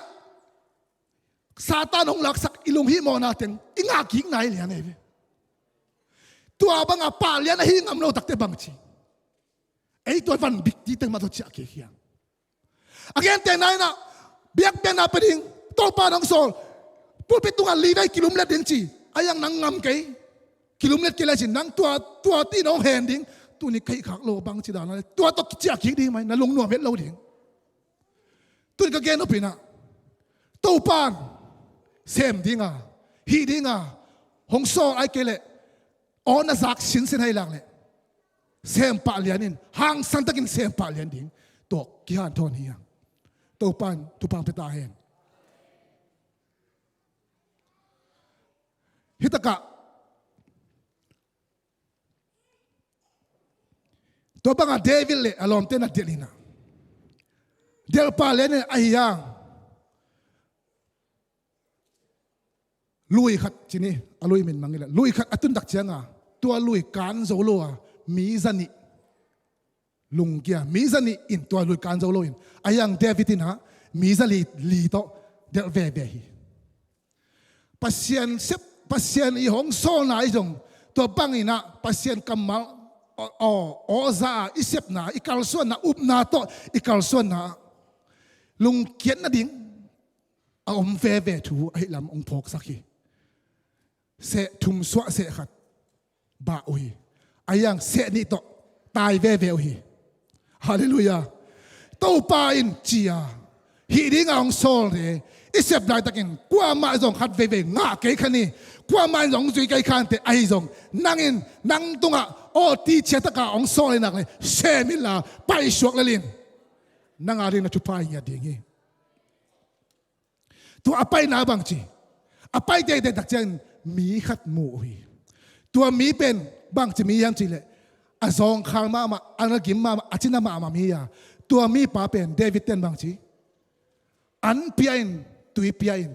Satan hong laksak i lunghihmawhna teng i ngah kikna hi lian hi ve. Tua banga pah lian ahi ngam lo takte bangci, ei, tua van bikti teng mah tawh ciah kik hiam? A gentehna inah biakpiakna pia ding, Topa nang sawl, pulpit tungah livei kilumlet ding ci, a yang nang ngam kei, kilumlet kei lai cin, nang tua, tua tin hong hen ding, tuni ka hih khak lo bangci dan a le, tua tawh ciah kik ding mai, na lungnuam het lo ding. Tuni ka gen nop inah, Topan sem dinga, hih dinga hong sawl ai kei leh, aw na zak sinsen hai lak leh, sem pah lian in, hangsan takin sem pah lian ding tawh kihanthawn hi a. Topan thupha pia ta hen. Hitakah tua bangah David le a lawmte na delh inah, delh pah lian in ahi hang, lui khat ci ni, a lui min mang inah, lui khat a tun tak cianga, tua lui kan zo lo a, mi zanih lungkia, mi zanih in tua lui kan zo lo in, ahi hang David inah mi zali li tawh delh veve hi. Pasian sep, Pasian i hong sawlna i zong, tua bang inah Pasian kammal, aw, aw, aw za a i sepna, i kalsuanna, upna tawh i kalsuanna, lungkiat nading a om veve thu ahi lam hong phawksak hi. Seh thum suah seh khat bah uh hi. Ahi hang seh nih tawh tai veve uh hi. Halleluiah. Topa in ci a, hih dinga hong sawl le i sep laitakin kuamah zong khat veivei ngah kei kha ni, kuamah in zong zui kei kha inteh, ahi zong nang in nang tungah awti ciataka hong sawl hi nak le, sem inla paisuak lel in, nang a ding na thupha hi ngiat ding hi. Tua a paina bangci, a pai teitei tak ciangin mi khat mu uh hi. Tua mi pen bangci mi hiam cihleh, a zawngkhal mahmah, a na gim mahmah, a cina mahmah mi hi a. Tua mipa pen David ten bangci, an pia in, tui pia in,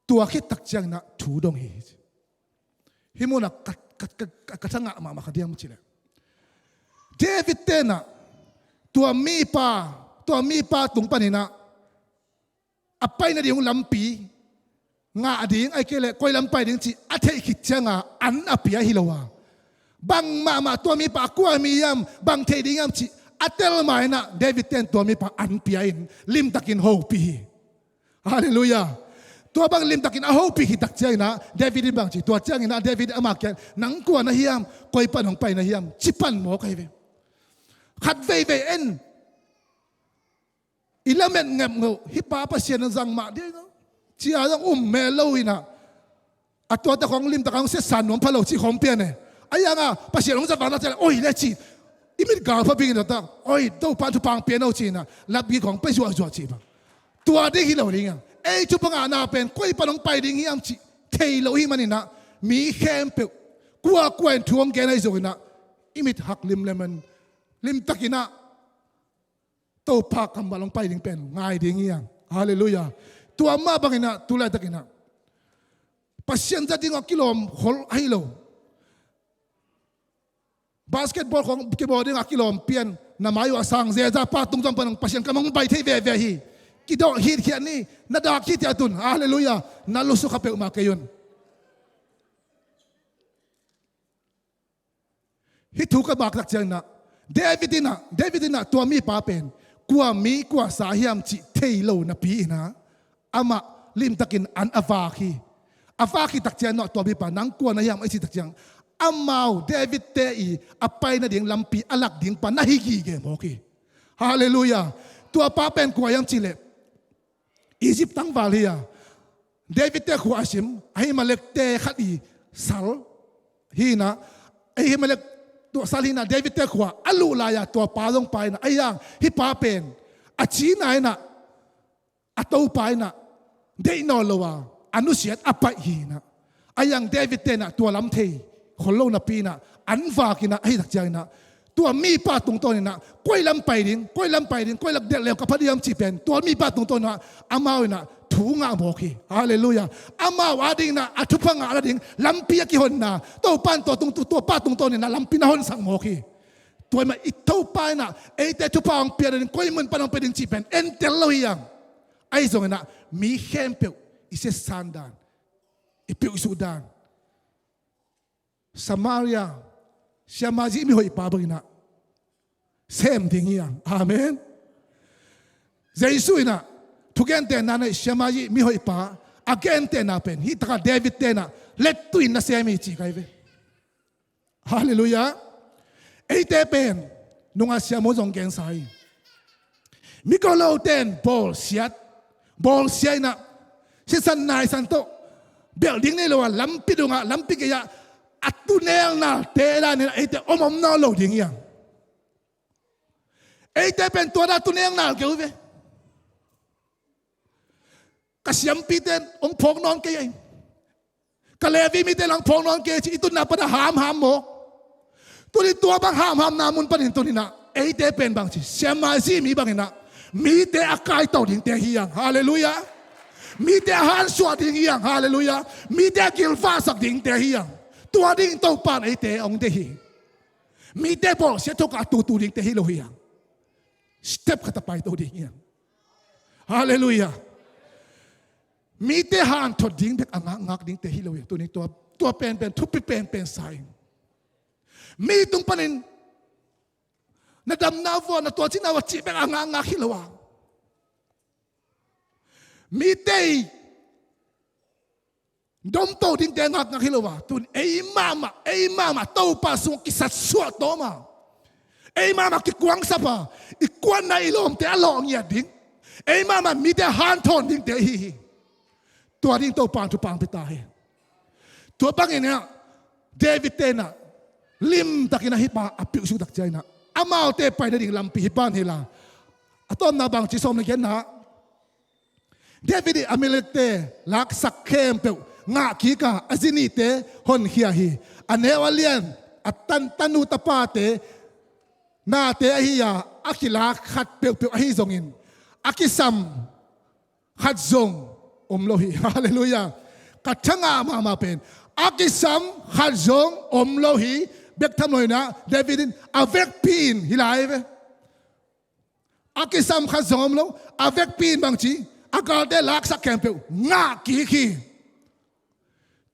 tua khit tak cianginah thu dong hi. Hih munah ka, ka, ka, ka, ka thangah mahmah kha diam cihleh, David tenah tua mipa, tua mipa tung paninah a pai nading uh lampi ngah ding, ahih kei leh koi lam pai ding cih a theih khit cianga an a pia hi lo a, bang mahmah tua mipa a kua mi hiam, bang theih ding hiam cih a tel ma inah David ten tua mipa an pia in limtakin hopih hi. Halleluiah. Tua bang limtakin a hopih khit tak cianginah David in bangci, tua cianginah David in ama kiang, nang kua na hiam, koi pan hong pai na hiam, ci pan mawk ahi ve. Khat veivei en i lamet ngepngeuh, hih pa Pasian in zang mah ding a, ci-a zong um mel lo inah, a tuate khong limtak a hong siatsa nuam pha lo cih khong pian e. Ahi hanga Pasian hong zat vang tak ciang, oi le ci, i mit galpha bingin a tak, oi, Topa in thupha hong pia no ci inah lapkik khong pia zuahzuah cih bang. Tua ding hi lo ding a, ei, thupha ngahna pen koi pan hong pai ding hiam cih thei lo hi maninah, mi khempeuh kuakua in thu hong gen ahi zonginah i mit hak limlem in, limtakinah Topa kammal hong pai ding pen ngai ding hi hang. Halleluiah. Tua mah banginah tu laitakinah Pasian zat dingah kilawm khol ahi lo. Basketball khong kibawl dingah kilawm pian, na mai uh a sang zeza pa tung zong pan hong Pasian kam hong pai thei veve hi. Kidawh hitkhiat ni, na dak hitkhiat un. Halleluiah. Na lusukha peuhmah kei un. Hih thu ka bak tak cianginah David inah, David inah tua mipa pen kua mi kua sa hiam cih thei lo napi inah amah limtakin an a vak hi. A vak hi tak cianginah tua mipa nang kua na hiam a i cih tak ciang amau David-te i a pai nading lampi a lak ding pa na hi gige mawk hi. Halleluiah. Tua pa pen kua hiam cihleh Egypt tangval hi a, David-te khua a sim Ahimelek-te khat i sal hi inah, Ahimelek tua sal hi inah David-te khua a luh lai-a tua pa zong pai inah, ahi hang hih pa pen a cina inah a topa inah deih nawn lo a, a nusiat a paih hi inah, ahi hang David-te inah tua lam thei khol lo napi inah an vak inah ahi tak cianginah tua mipa tungtawn inah koi lam pai ding, koi lam pai ding, koi lak delh leu ka pha diam cih pen tua mipa tungtawn inah amau inah thu ngah mawk hi. Halleluiah. Amau ading inah a thupha ngah nading lampi a kihonna Topa in tua tung, tua pa tungtawn inah lampi na honsak mawk hi. Tua mah i Topa inah eite thupha hong pia nading koi mun pan hong pia ding cih pen entel lo hi hang. Ahi zonginah mi khempeuh i siasan dan, i piuhsuh dan Samaria siamah zih mihoihpa banginah sem ding hi hang. Amen. Jesu inah thugentenna nei siamah zih mihoihpa a gentehna pen hih takah David-te inah lettuh in na sem hi ci kai ve. Halleluiah. Eite pen nungah siamo zong gensa hi. Migolote in bawlsiat, bawlsia inah sisan naisan tawh belh ding nei lo a lampi dungah lampi gei-ah a tunelnalte dan inah eite om om nawn lo ding hi hang. Eite pen tua dan tunelnal kei uh ve. Ka siampite in hong phawk nawn kei a in, ka Levi mite in hong phawk nawn kei ci i tunna pana hamham maw? Tuni tua bang hamhamna mun panin tuninah eite pen bangci siamah zih mi banginah mite a kaitawh dingte hi hang. Halleluiah. Mite a hansuah ding hi hang. Halleluiah. Mite a gilvahsak dingte hi hang. Tua ding Topa in eite hong deih hi. Mite bawlsia thokah a tutu dingte hi lo hi hang. Step khat a paito ding hi hang. Halleluiah. Mite hanthot ding bek a ngakngak dingte hi lo hi. Tuni tua, tua penpen thupi penpen sa in mi tung panin na damna vua na tualcina vua cih bek a ngakngak hi lo a, mite i domto dingte ngakngak hi lo a, tun ei mahmah, ei mahmah Topa sungah kisatsuah tawm a, ei mahmah kikuangsap a, i kuatna i lawmte a lawhngiat ding, ei mahmah mite hanthawn dingte ihi hi. Tua ding Topa in thupha hong pia ta hi. Tua bangin ah David tenah limtakin ah hih pa a piuhsuk tak ciangin ah amaute pai nading lampi hih pa in hi la. A tawpna bangci sawm le giatna, David in Amalekte laksak khempeuh ngah kik a, a zi nihte honkhia hi. A neu a lian a tan, tanu tapate nate ahi a, a kilak khat peuhpeuh ahi zongin a kisam khat zong om lo hi. Halleluiah. Ka thangah mahmah pen a kisam khat zong om lo hi. Bek tham lo in ah David in a vekpi in hi lai ve. A kisam khat zong om lo, a vekpi in bangci, a galte laksak khempeuh ngah kik hi.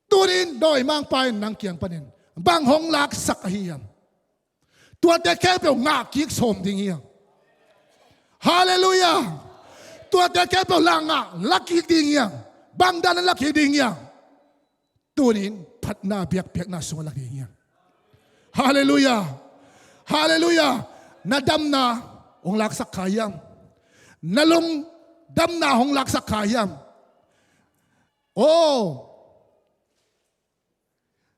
Tunin dawimangpa in nang kiang panin bang hong laksak ahi hiam? Tuate khempeuh ngah kik sawm ding hi hiam? Halleluiah. Tuate khempeuh la ngah, la kik ding hi hiam? Bang dan la kik ding hi hiam? Tunin phatna biakpiakna sungah la ding hi hiam? Halleluiah. Halleluiah. Na damna hong laksak kha hiam? Na lungdamna hong laksak kha hiam? Oh.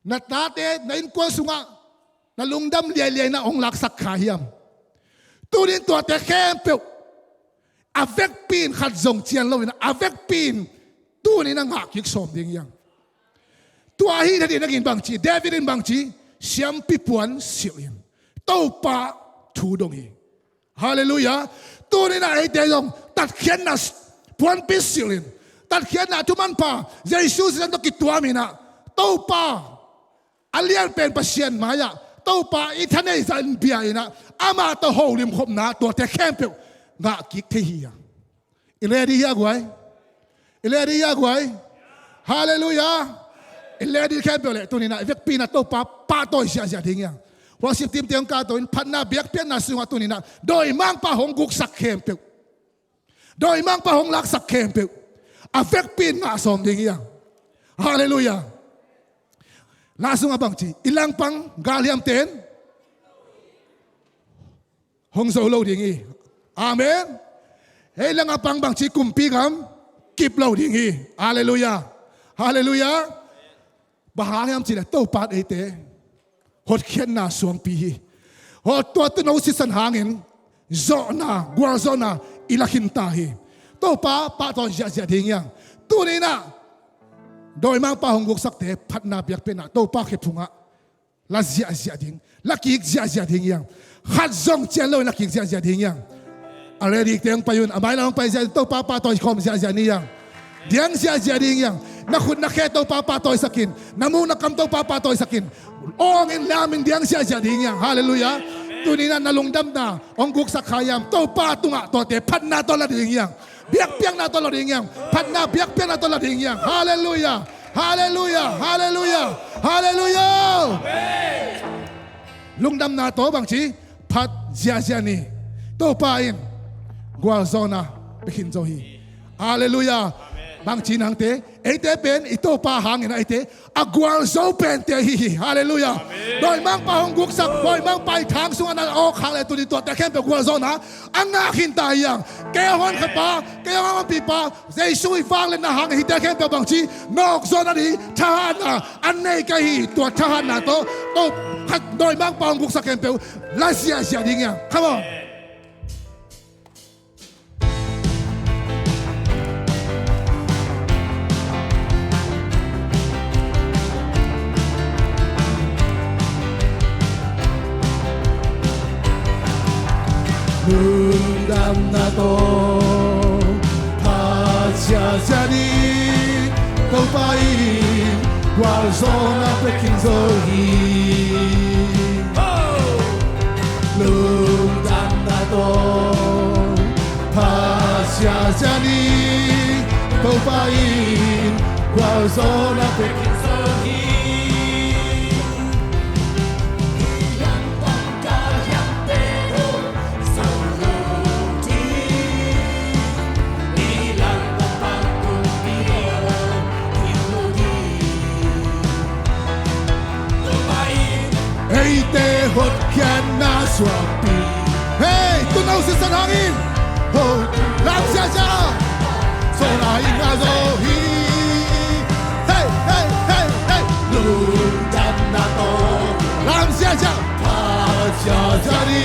Na tate, na innkuan sungah na lungdam liailiaina hong laksak kha hiam? Tunin tuate khempeuh a vekpi in khat zong cian lo in ah, a vekpi in tunin a ngah kik sawm ding hiam? Tua ahi nading nangin bangci, David in bangci, siampi puan silh in Topa thu dong hi. Halleluiah. Tunin ah eite zong tatkhiatna puanpi silh in, tatkhiatna thumanpha Jesu sisan tawh kituam in ah, Topa a lianpen Pasian mai-ah Topa i thaneihzah in bia in ah, amah tawh holimkhopna tuate khempeuh ngah kik thei hi a. I ready hi a guai? I ready hi a guai? Halleluiah. I ready khempeuh leh tunin ah i vekpi in ah Topa pahtawi ziahziah ding hi a. Worship team te hong kahto in, phatna biakpiakna sungah tuni-in ah dawimangpa hong guksak khempeuh, dawimangpa hong laksak khempeuh a vekpi in ngah sawm ding hi hang. Halleluiah. La sungah bangci, i langpang galhiamte in hong zo lo ding hi. Amen. Ei langah pang bangci, kumpi gam kip lo ding hi. Halleluiah. Halleluiah. Bang hang hiam cih leh Topa in eite hotkhiatna suangpi hi. Hot tua tuuno sisan hangin zawhna, gualzawhna i la khin ta hi. Topa pahtawi ziahziah ding hi hang. Tuni-in ah dawimangpa hong guksakte phatna biakpiakna Topa khephungah la ziahziah ding, la kik ziahziah ding hi hang. Khat zong cian loin la kik ziahziah ding hi hang. A ready te hong pai un, a mailam hong pai ziahziah, Topa pahtawi khawm ziahziah ni hi hang. Diang ziahziah ding hi hang. Na khut na khe Topa pahtawisak in, na muk na kam Topa pahtawisak in, awng in lam in diang ziahziah ding hi hang. Halleluiah. Tuni-in ah na lungdamna hong guksak kha hiam, Topa tungah tuate phatna tawh la ding hi hang. Biakpiakna tawh la ding hi hang. Phatna biakpiakna tawh la ding hi hang. Halleluiah. Halleluiah. Halleluiah. Halleluiah. Lungdamna tawh bangci, phat ziahziah ni. Topa in gualzawhna pia khin zo hi. Halleluiah. Bangci nangte, eite pen i Topa hangin ah eite a gualzo pente ahi hi. Halleluiah. Dawimangpa hong guksak, dawimangpa i thang sungah na awk khak leh tuni tuate khempeuh gualzawhna a ngah khin ta hi hang. Kei a honkhatpa, kei a honpipa, Jesu i vangliatna hangin hihte khempeuh bangci, nawkzawhna ding thahatna a nei ka hi. Tua thahatna tawh, tawh khat dawimangpa hong guksak khempeuh la ziahziah ding hi hang. Come on. Lungdamna tawh phat ziahziah ni. Topa in gualzawhna pia khin zo hi. Lungdamna tawh phat ziahziah ni. Topa in gualzawhna pia khin zo hi. Eite hotkhiatna suakpi. Hei, tuuno sisan hangin. Ho, lam ziahziah. Sona i ngah zo hi. Hei, hei, hei, hei. Lungdamna tawh. Lam ziahziah. Phat ziahziah ni.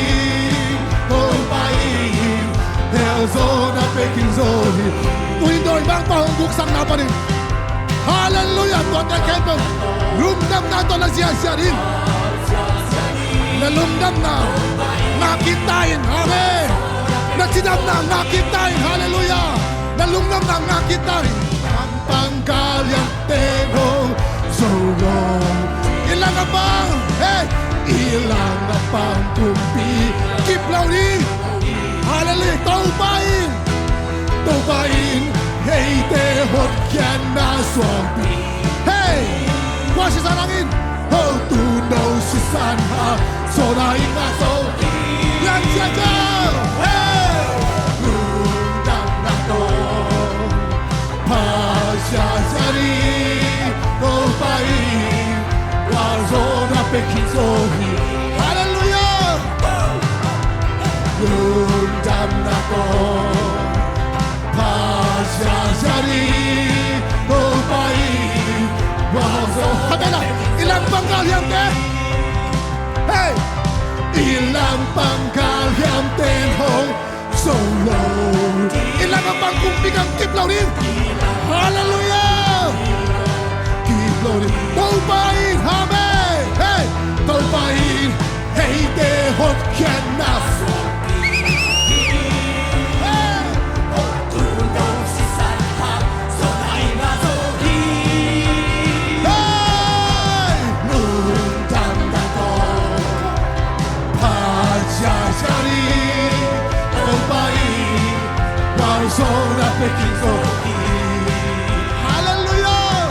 Topa in gualzawhna pia khin zo hi. Tuni dawimangpa hong guksakna panin. Halleluiah, tuate khempeuh lungdamna tawh na ziahziah in. Na lungdamna ngah kik ta in. Amen. Na cidamna ngah kik ta in. Halleluiah. Na lungdamna ngah kik ta in. Langpang galhiamte hong zo lo. I langpang, hey, i langpang kumpi kip lo ding. Halleluiah. Topa in, Topa in eite hotkhiatna suangpi. Hei, kua sisan hangin. Ho, tuuno sisan hang sona i ngah zo hi. Lam ziahziah. Hei, lungdamna tawh phat ziahziah ni. Topa in gualzawhna pia khin zo hi. Halleluiah. Lungdamna tawh phat ziahziah ni. Topa in gualzawh. Khat vei la, i langpang galhiamte. Hei, i langpang galhiamte hong zo lo. I langpang kumpi gam kip lo ding. Halleluiah. Kip lo ding. Topa in, amen. Hey, Topa in eite hotkhiatna. Hey. Hey. Lungdamna tawh phat ziahziah ni. Topa in gualzawhna pia khin zo hi. Halleluiah.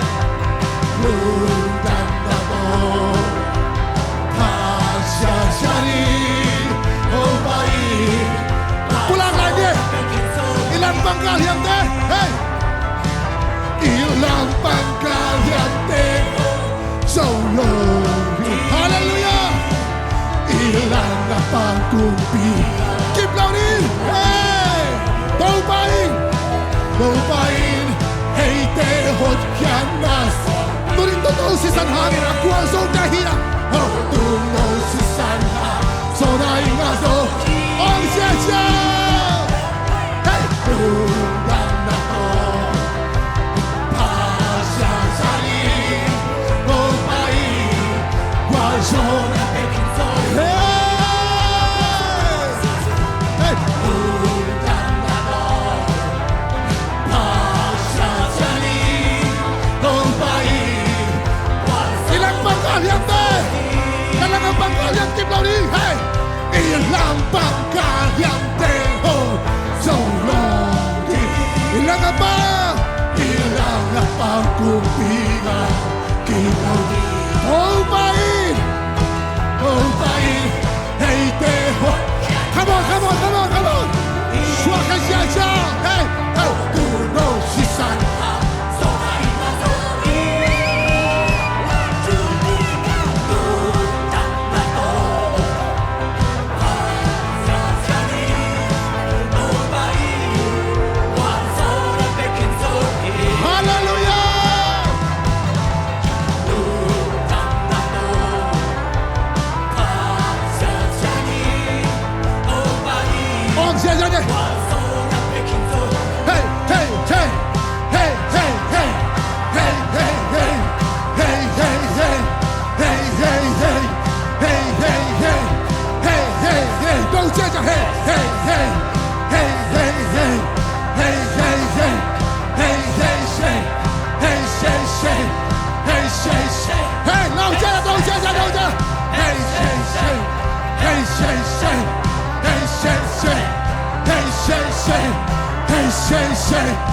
Lungdamna tawh phat Pangkal hiamte, hei! I langpang kal hiamte, zo lo ding. Halleluiah! I langpang kumpi, kip lo ding. Hei! Topa in, Topa in eite hotkhiatna tuni in tuuno sisan hangin a gualzote hi a. Tuuno sisan hangin zo ding a zo. Ong siasia. Hei! Lungdamna tawh pha siasia ni. Topa in gualzawhna pia khin zo hi. Hei! Hei! Lungdamna tawh pha siasia ni. Topa in gualzawhna pia khin zo hi. I langpang kal hiamte, na langpang kal hiam kip lo ni. Hei! I langpang kal hiamte, ho, zo lo ding. I langpang, i langpang kumpi ngan kip lo ding. Topa in, Topa in eite ho. Come on, come on, come on, come on. Suak kha siasia. Hei, hei. Tuuno sisan. Halleluiah! Ong siasia ni. Hei, hei, hei. Hei, hei, hei. Hei, hei, hei. Hei, hei, hei. Hei, hei, hei. Hei, hei, hei. Hei, hei, hei. Tua ciang ciang. Hei, hei, hei. Hei, hei, hei. Hei, hei, hei. Hei, hei, hei. Hei, hei, hei. Hei, hei, hei. Hei, lau ciang, lau ciang, lau ciang. Hei, hei, hei. Hei, hei, hei. Hei, hei, hei. Hei, hei, hei. Hei, hei, hei.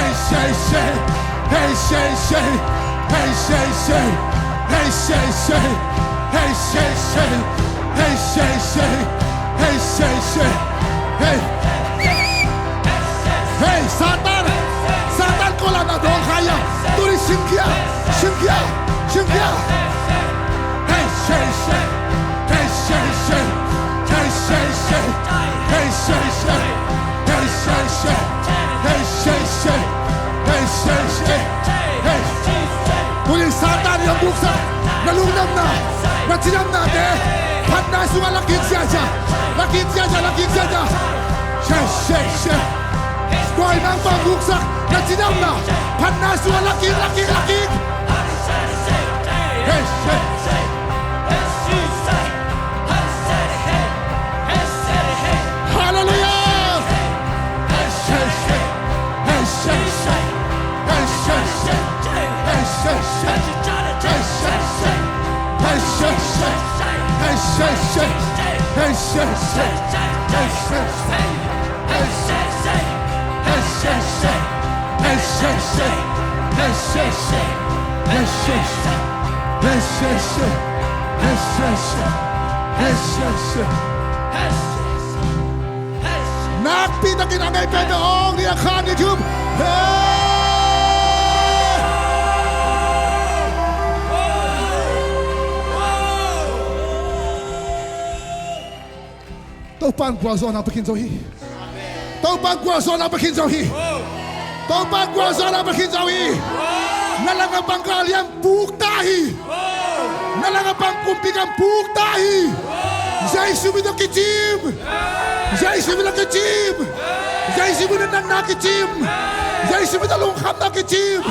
Hei, hei, hei. Hei, hei, hei. Hei, hei, hei. Hei, hei, hei. Hei, hei, hei. Hei. Hei, Satan. Satan, ko la na dong kha ia. Tuni singkhia. Singkhia. Singkhia. Hei, hei, hei. Hei, hei, hei. Hei, hei, hei. Hei, hei, hei. Hei, hei, hei. Hei, hei, hei. Hei, hei, hei. Hei. Tuni Satan i hong buksak na lungdamna, na cidamnate phatna sungah la kik siasia. La kik siasia, la kik siasia. Hei, hei, hei. Tua i nang pang buksak na cidamna phatna sungah la kik, la kik, la kik. Hei, hei. Halleluiah! Nakpi takin a ngei pen ong ni a khan ni thum. Hey! Topa'n gualzawhna pia khin zo hi. Topa'n gualzawhna pia khin zo hi. Topa'n gualzawhna pia khin zo hi. Na langah pang kal hiam puk ta hi. Na langah pang kumpi gam puk ta hi. Jesu min tawh kicim. Jesu min tawh kicim. Jesu min tawh natna kicim. Jesu min tawh lungkhamna kicim.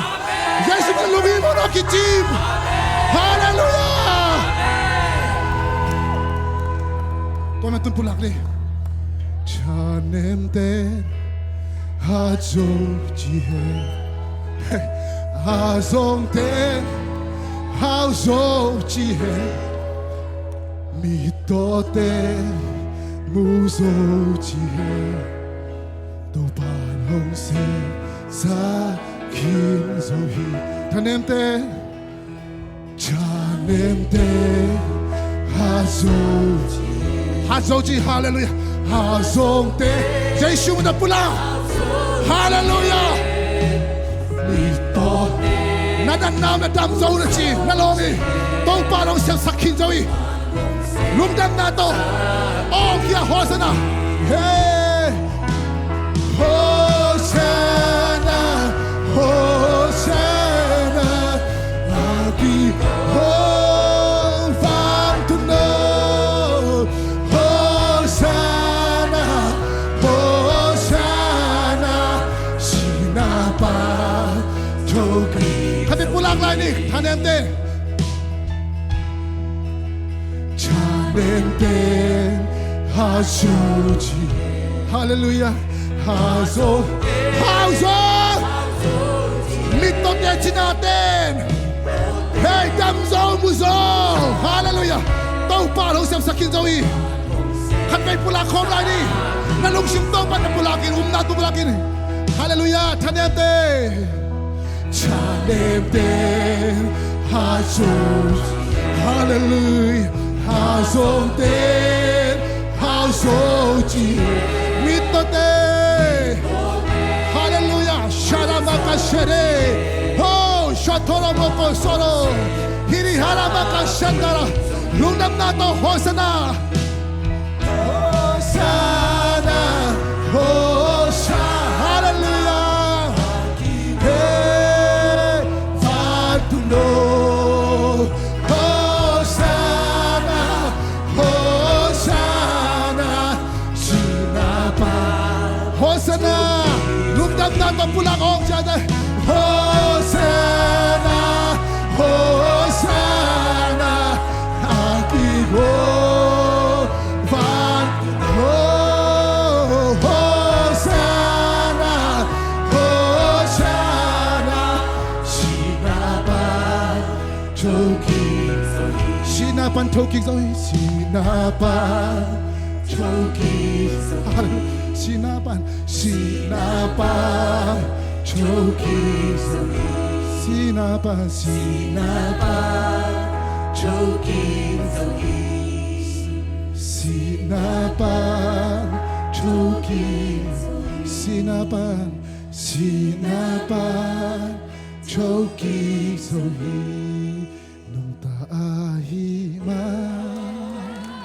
Jesu min tawh lunghimawhna kicim. Halleluiah. Tua mah tun pulak ni. Thanemte hat zo ci hen, a zongte hau zo ci hen, mittawte mu zo ci hen. Topa'n hong sep sa khin zo hi. Thanemte Thanemte hat zo ci, hat zo ci, halleluiah. A zongte, Jesu min tawh pulak. Halleluiah. Na natna uh na dam zo na ci na lawm hi. Topa in hong sepsak khin zo hi. Lungdamna tawh awng khia, Hosanna. Hey. Hosanna, Hosanna, a kihong vantung no. Hosanna, Hosanna, sihna pan thokik. Khat vei pulak lai ni, thanemte. Thanemte, hau zo ci. Halleluiah. Hau zo, hau zo. Mittawte, cinaten. Hei, dam zo, mu zo. Halleluiah. Topa in hong sepsak khin zo hi. Khat vei pulak khawm lai ni. Na lungsim Topa na pulakin, umna tu pulakin. Halleluiah. Thanemte. Thanemte, hau zo. Halleluiah. Hau zote, hau zo ci. Mittawte. Halleluiah. Shara maka shere. Ho, shatora moko soro. Hiri hara maka shandara. Lungdamna tawh Hosanna. Hosanna, Hosanna, halleluiah. Hey, vantung no. Hosanna, Hosanna, sihna pan. Hosanna, lungdamna tawh pulak awng ciat. Hosanna, Hosanna, a kihong vantung no. Hosanna, Hosanna, sihna pan thokik zo hi. Sihna pan thokik zo hi. Sihna pan thokik zo hi. Sihna pan, sihna pan thokik zo hi. Sihna pan, sihna pan thokik zo hi. Sihna pan thokik zo hi. Sihna pan, sihna pan thokik zo hi. Nungta ahih man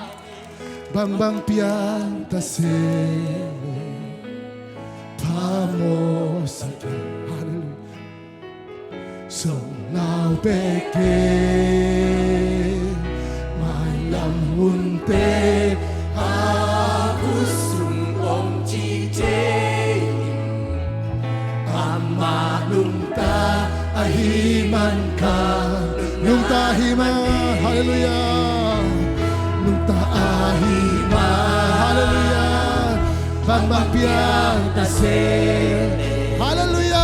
bangbang piang ta se, phamawhsak in. Halleluiah. Zong lau bek keng, mailam hunte a khut sung om ci thei in. Amah nungta ahih man kha, nungta ahih man, halleluiah. Nungta ahih man, halleluiah. Bangbang piang ta se, halleluiah.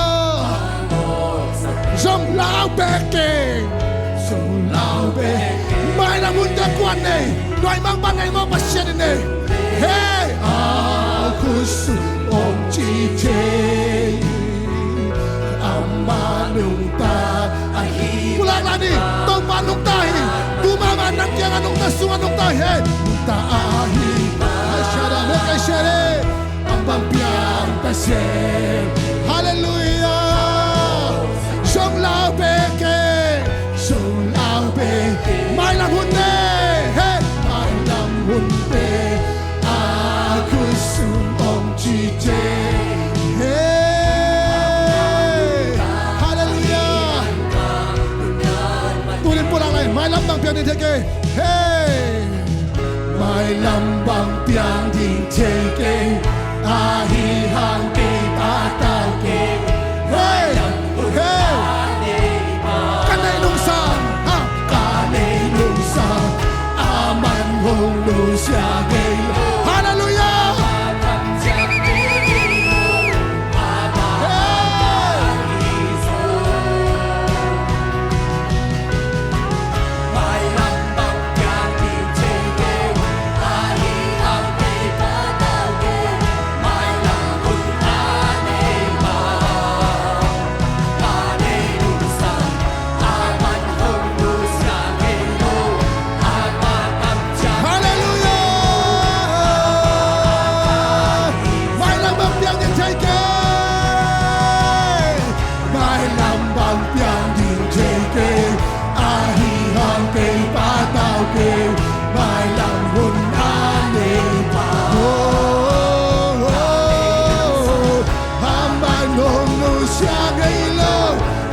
Zong lau bek keng, zong lau bek keng. Mailam hunte kua nei? Nuai mangpa nei maw, Pasian in nei. Hei, a khut sung om ci thei. Amah nungta ahih. Pulak lai ni. Topa nungta hi. Tu mahmah nang kiangah nungta, sungah nungta hi. Nungta ahih. Ai, shada, mekei shada. Amah piang ta se. Halleluiah. Zong lau bek keng, zong lau bek keng. Mailam hunte, hey, mailam hunte a khut sung om ci thei. Hey, halleluiah. Tuni pulak lai, mailam bang piang ding thei keng. Hey. Mailam bang piang ding thei keng, ahih hang kei patau keng. Hey, hey. Ka neih nungsang, ha, ka neih nungsang, aman hong nusia kei. Halleluiah. Hey. Ciang ngei lo,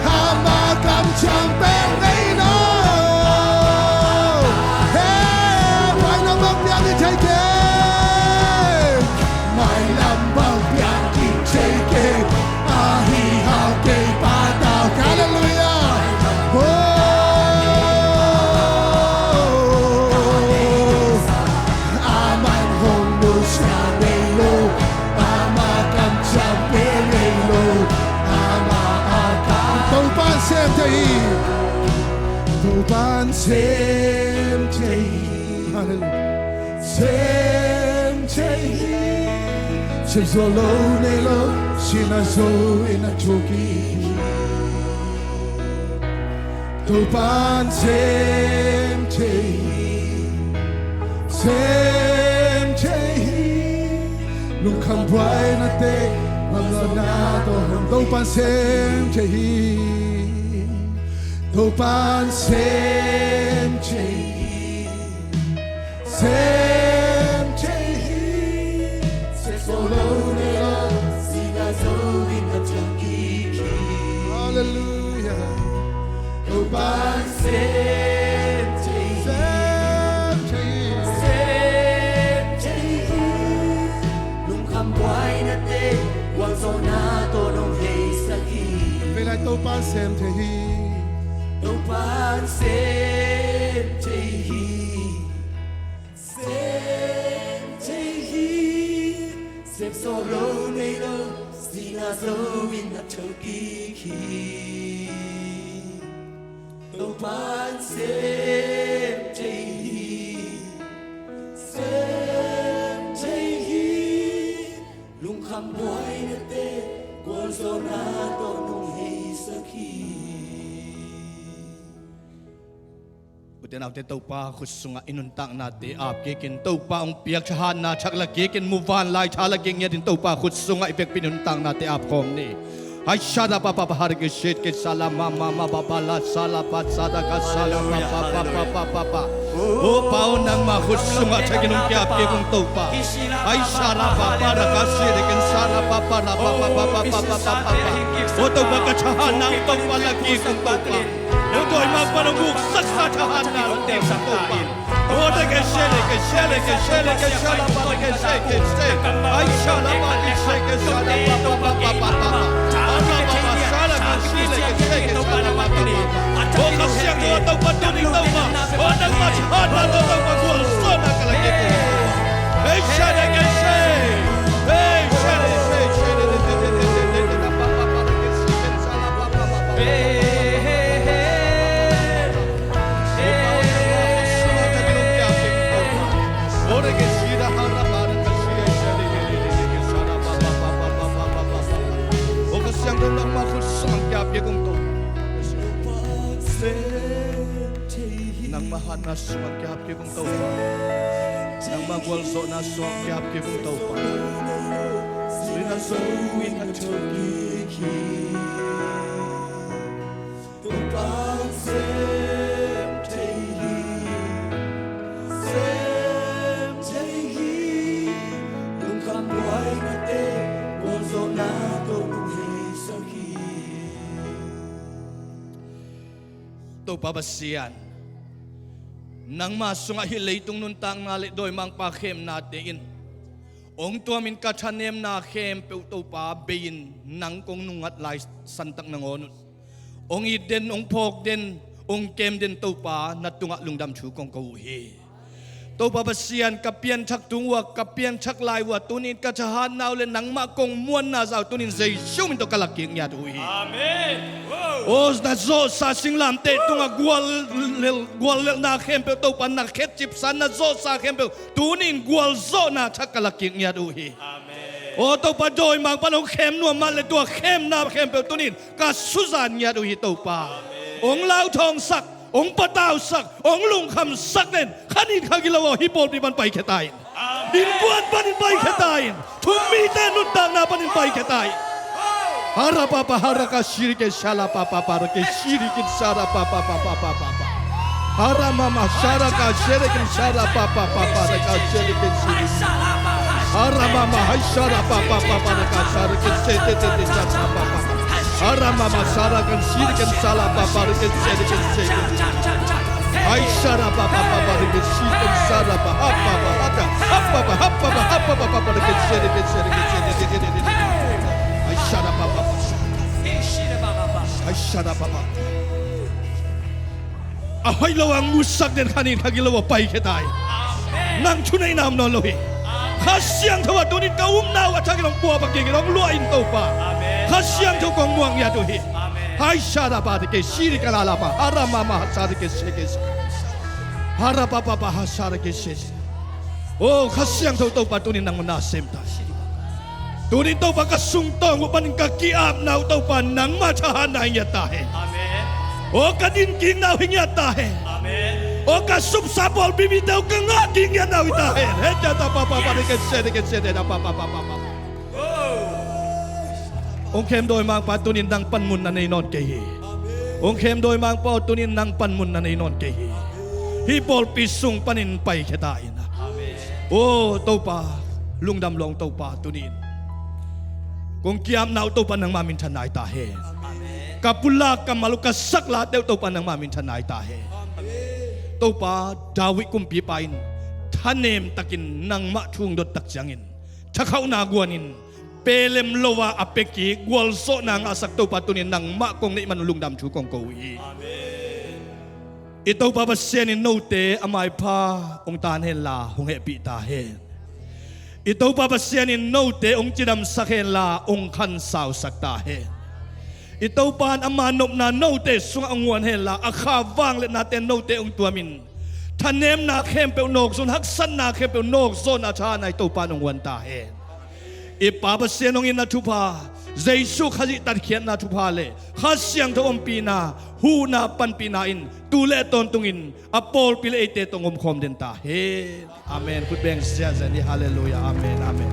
ama kamciam bel ngei lo. He, huai lam bang piang i thei kei. Mai lam bang piang i thei kei. Ahi hang kei patau. Halleluiah. Oh. Amah in hong nusia ngei lo, amah kamciam bel ngei lo, amah a kam. Topa'n sem thei hi. Topa'n sem thei hi. Halleluiah. Sem thei hi. Sem zo lo nei lo, sihna zo in a thuk hi. Topa'n sem thei hi, sem thei hi. Lungkham buaina te, gualzawhna tawh hong. Topa'n sem thei hi, Topa'n sem thei hi. Sem thei hi. Sem zo lo nei lo, sihna zo in a thuk hi. Halleluiah. Topa'n sem thei hi. Sem thei hi. Sem thei hi. Lungkham buaina te, gualzawhna tawh nong heisak hi. Vei lai Topa'n sem thei hi. Topa'n sem thei hi. Sem thei hi. Sem zo lo nei lo, sihna zo in a thuk hi. Topa'n sem thei hi. Sem thei hi. Lungkham buaina te, gualzawhna tawh nong heisak hi. Ute naute, Topa khut sungah i nuntaknate ap kik in. Topa hong piak thahatna thak la kik in, muvanlai tha la kik ngiat in, Topa khut sungah i vekpi in nuntaknate ap khawm ni. Hai sha da pa pa pa ha da ke shet ke sha la ma ma ma pa pa la sha la pa sha da ka sha la pa pa pa pa pa pa. O Pa aw, nangmah khut sungah thak in hong ki-ap kik ung Topa. Hai sha la pa pa da ka shet ke sha la pa pa la pa pa pa pa pa pa pa pa. O Topa, ka thahatna hong Topa la kik ung Topa. Hong dawimangpa hong guksaksa thahatna hong teng sak Topa. Hong teng ke shele ke shele ke shele ke shala pa ke she ke she. Ai shala pa ke she ke shala pa pa pa pa pa pa. Ala pa pa shala ke shele ke she ke shala pa pa pa pa. Hong Kha Siangtho Topa tuni Topa. Hong teng ma thahatna Topa gualzawhna ka la kik. Ei shele ke she. Ei shele ke she. Nangmah hatna sungah kiap kik ung Topa. Nangmah gualzawhna sungah kiap kik ung Topa. Sihna zo in a thuk kik hi. Topa sem thei hi. Sem thei hi. Lungkham buaina te, gualzawhna tawh hong heisak hi. Topa Pasian, nangmah sungah hih leitung nuntakna le dawimangpa khemnate in hong tuamin ka thanemna khempeuh Topa bei-in nang kong nungngat lai santak nangawn un. Hong it den, hong phawk den, hong kem den Topa, na tungah lungdam thu kong ko uh hi. Topa Pasian, ka pianthak tung uh a, ka pianthak lai uh a, tunin ka thahatna uh le nangmah kong muanna zah uh tunin Jesu min tawh ka lak kik ngiat uh hi. Amen. Aw, na zawhsa singlamteh tungah gual lel, guallelhna khempeuh Topa na khetcipsa, na zawhsa khempeuh tunin gualzawhna thak ka lak kik ngiat uh hi. Amen. Aw Topa, dawimangpa hong khem nuam mah le tua khemna khempeuh tunin ka suzan ngiat uh hi Topa. Amen. Hong lauthawngsak, hong patausak, hong lungkhamsak den, kha nin kha gilo aw, hih pawlpi pan paikhia ta in. Amen. Innkuan panin paikhia ta in. Thum mite nuntakna panin paikhia ta in. Hara pa pa hara ka shiri ke shala pa pa pa ra ke shiri kin sara pa pa pa pa pa pa pa. Hara mama shara ka shere kin sara pa pa pa pa ra ka shere ke shiri. Hara mama hai shara pa pa pa pa ra ka shere ke se te te te sara pa pa pa. Aramama sara kan siri kan sala papa rikan siri kan siri. Ai sara papa papa rikan siri kan sara pa hapa pa hata hapa pa hapa pa hapa pa papa rikan siri kan siri kan siri. Ai sara papa. Ai sara papa. A hoih lo a ngusak den khanin kha gilo a paikhia ta hi. Nang thuneihna om nawn lo hi. Kha Siangtho a tunin ka upna uh a thakin hong puak bang kik in hong luah in Topa. Kha Siangtho kong muang ngiat uh hi. Hai sara pa te ke siri ka la la pa hara mama ha sara ke se ke se. Hara pa pa pa ha sara ke se se. O Kha Siangtho Topa tunin nang na sem ta hi. Tunin Topa ka sungtawng uh panin ka ki-apna uh Topa nangmah thahatna hi ngiat ta hen. O ka dinkikna uh hi ngiat ta hen. O ka supsa pawlpi mite uh ka ngah kik ngiatna uh hi ta hen. He ta ta pa pa pa de ke se de ke se de da pa pa pa pa pa. Hong khem dawi mangpa tunin nang panmun na nei nawn kei hi. Hong khem dawi mangpa tunin nang panmun na nei nawn kei hi. Hih pawlpi sung panin paikhia ta in. O Topa, lungdam lawng Topa tunin kong ki-apna uh Topa nangmah minthanna hi ta hen. Ka pulak ka mal uh ka saklate uh Topa nangmah minthanna hi ta hen. Topa David kumpipa in thanem takin nangmah thu hong dot tak ciangin thakhauhna guanin pelem lo a a pia kik gualzawhna ngahsak Topa tunin nangmah kong neih man uh lungdam thu kong ko uh hi. I Topa Pasian in note a maipha hong taan henla hong hehpih ta hen. I Topa Pasian in note hong cidamsak henla hong khansausak ta hen. I Topa in ama nopna note sungah hong guan henla a kha vangliatnate note hong tuamin thanemna khempeuh nawkzawn haksatna khempeuh nawkzawnna thahatna i Topa in hong guan ta hen. I Pa Pasian hong itna thupha, Jesuh Khazih tatkhiatna thupha le Kha Siangtho ompihna, huhna panpihna in tu le tawntungin a pawlpi le eite tawh hong omkhawm den ta hen. Amen. Khut beng ziahziah ni. Halleluiah. Amen. Amen.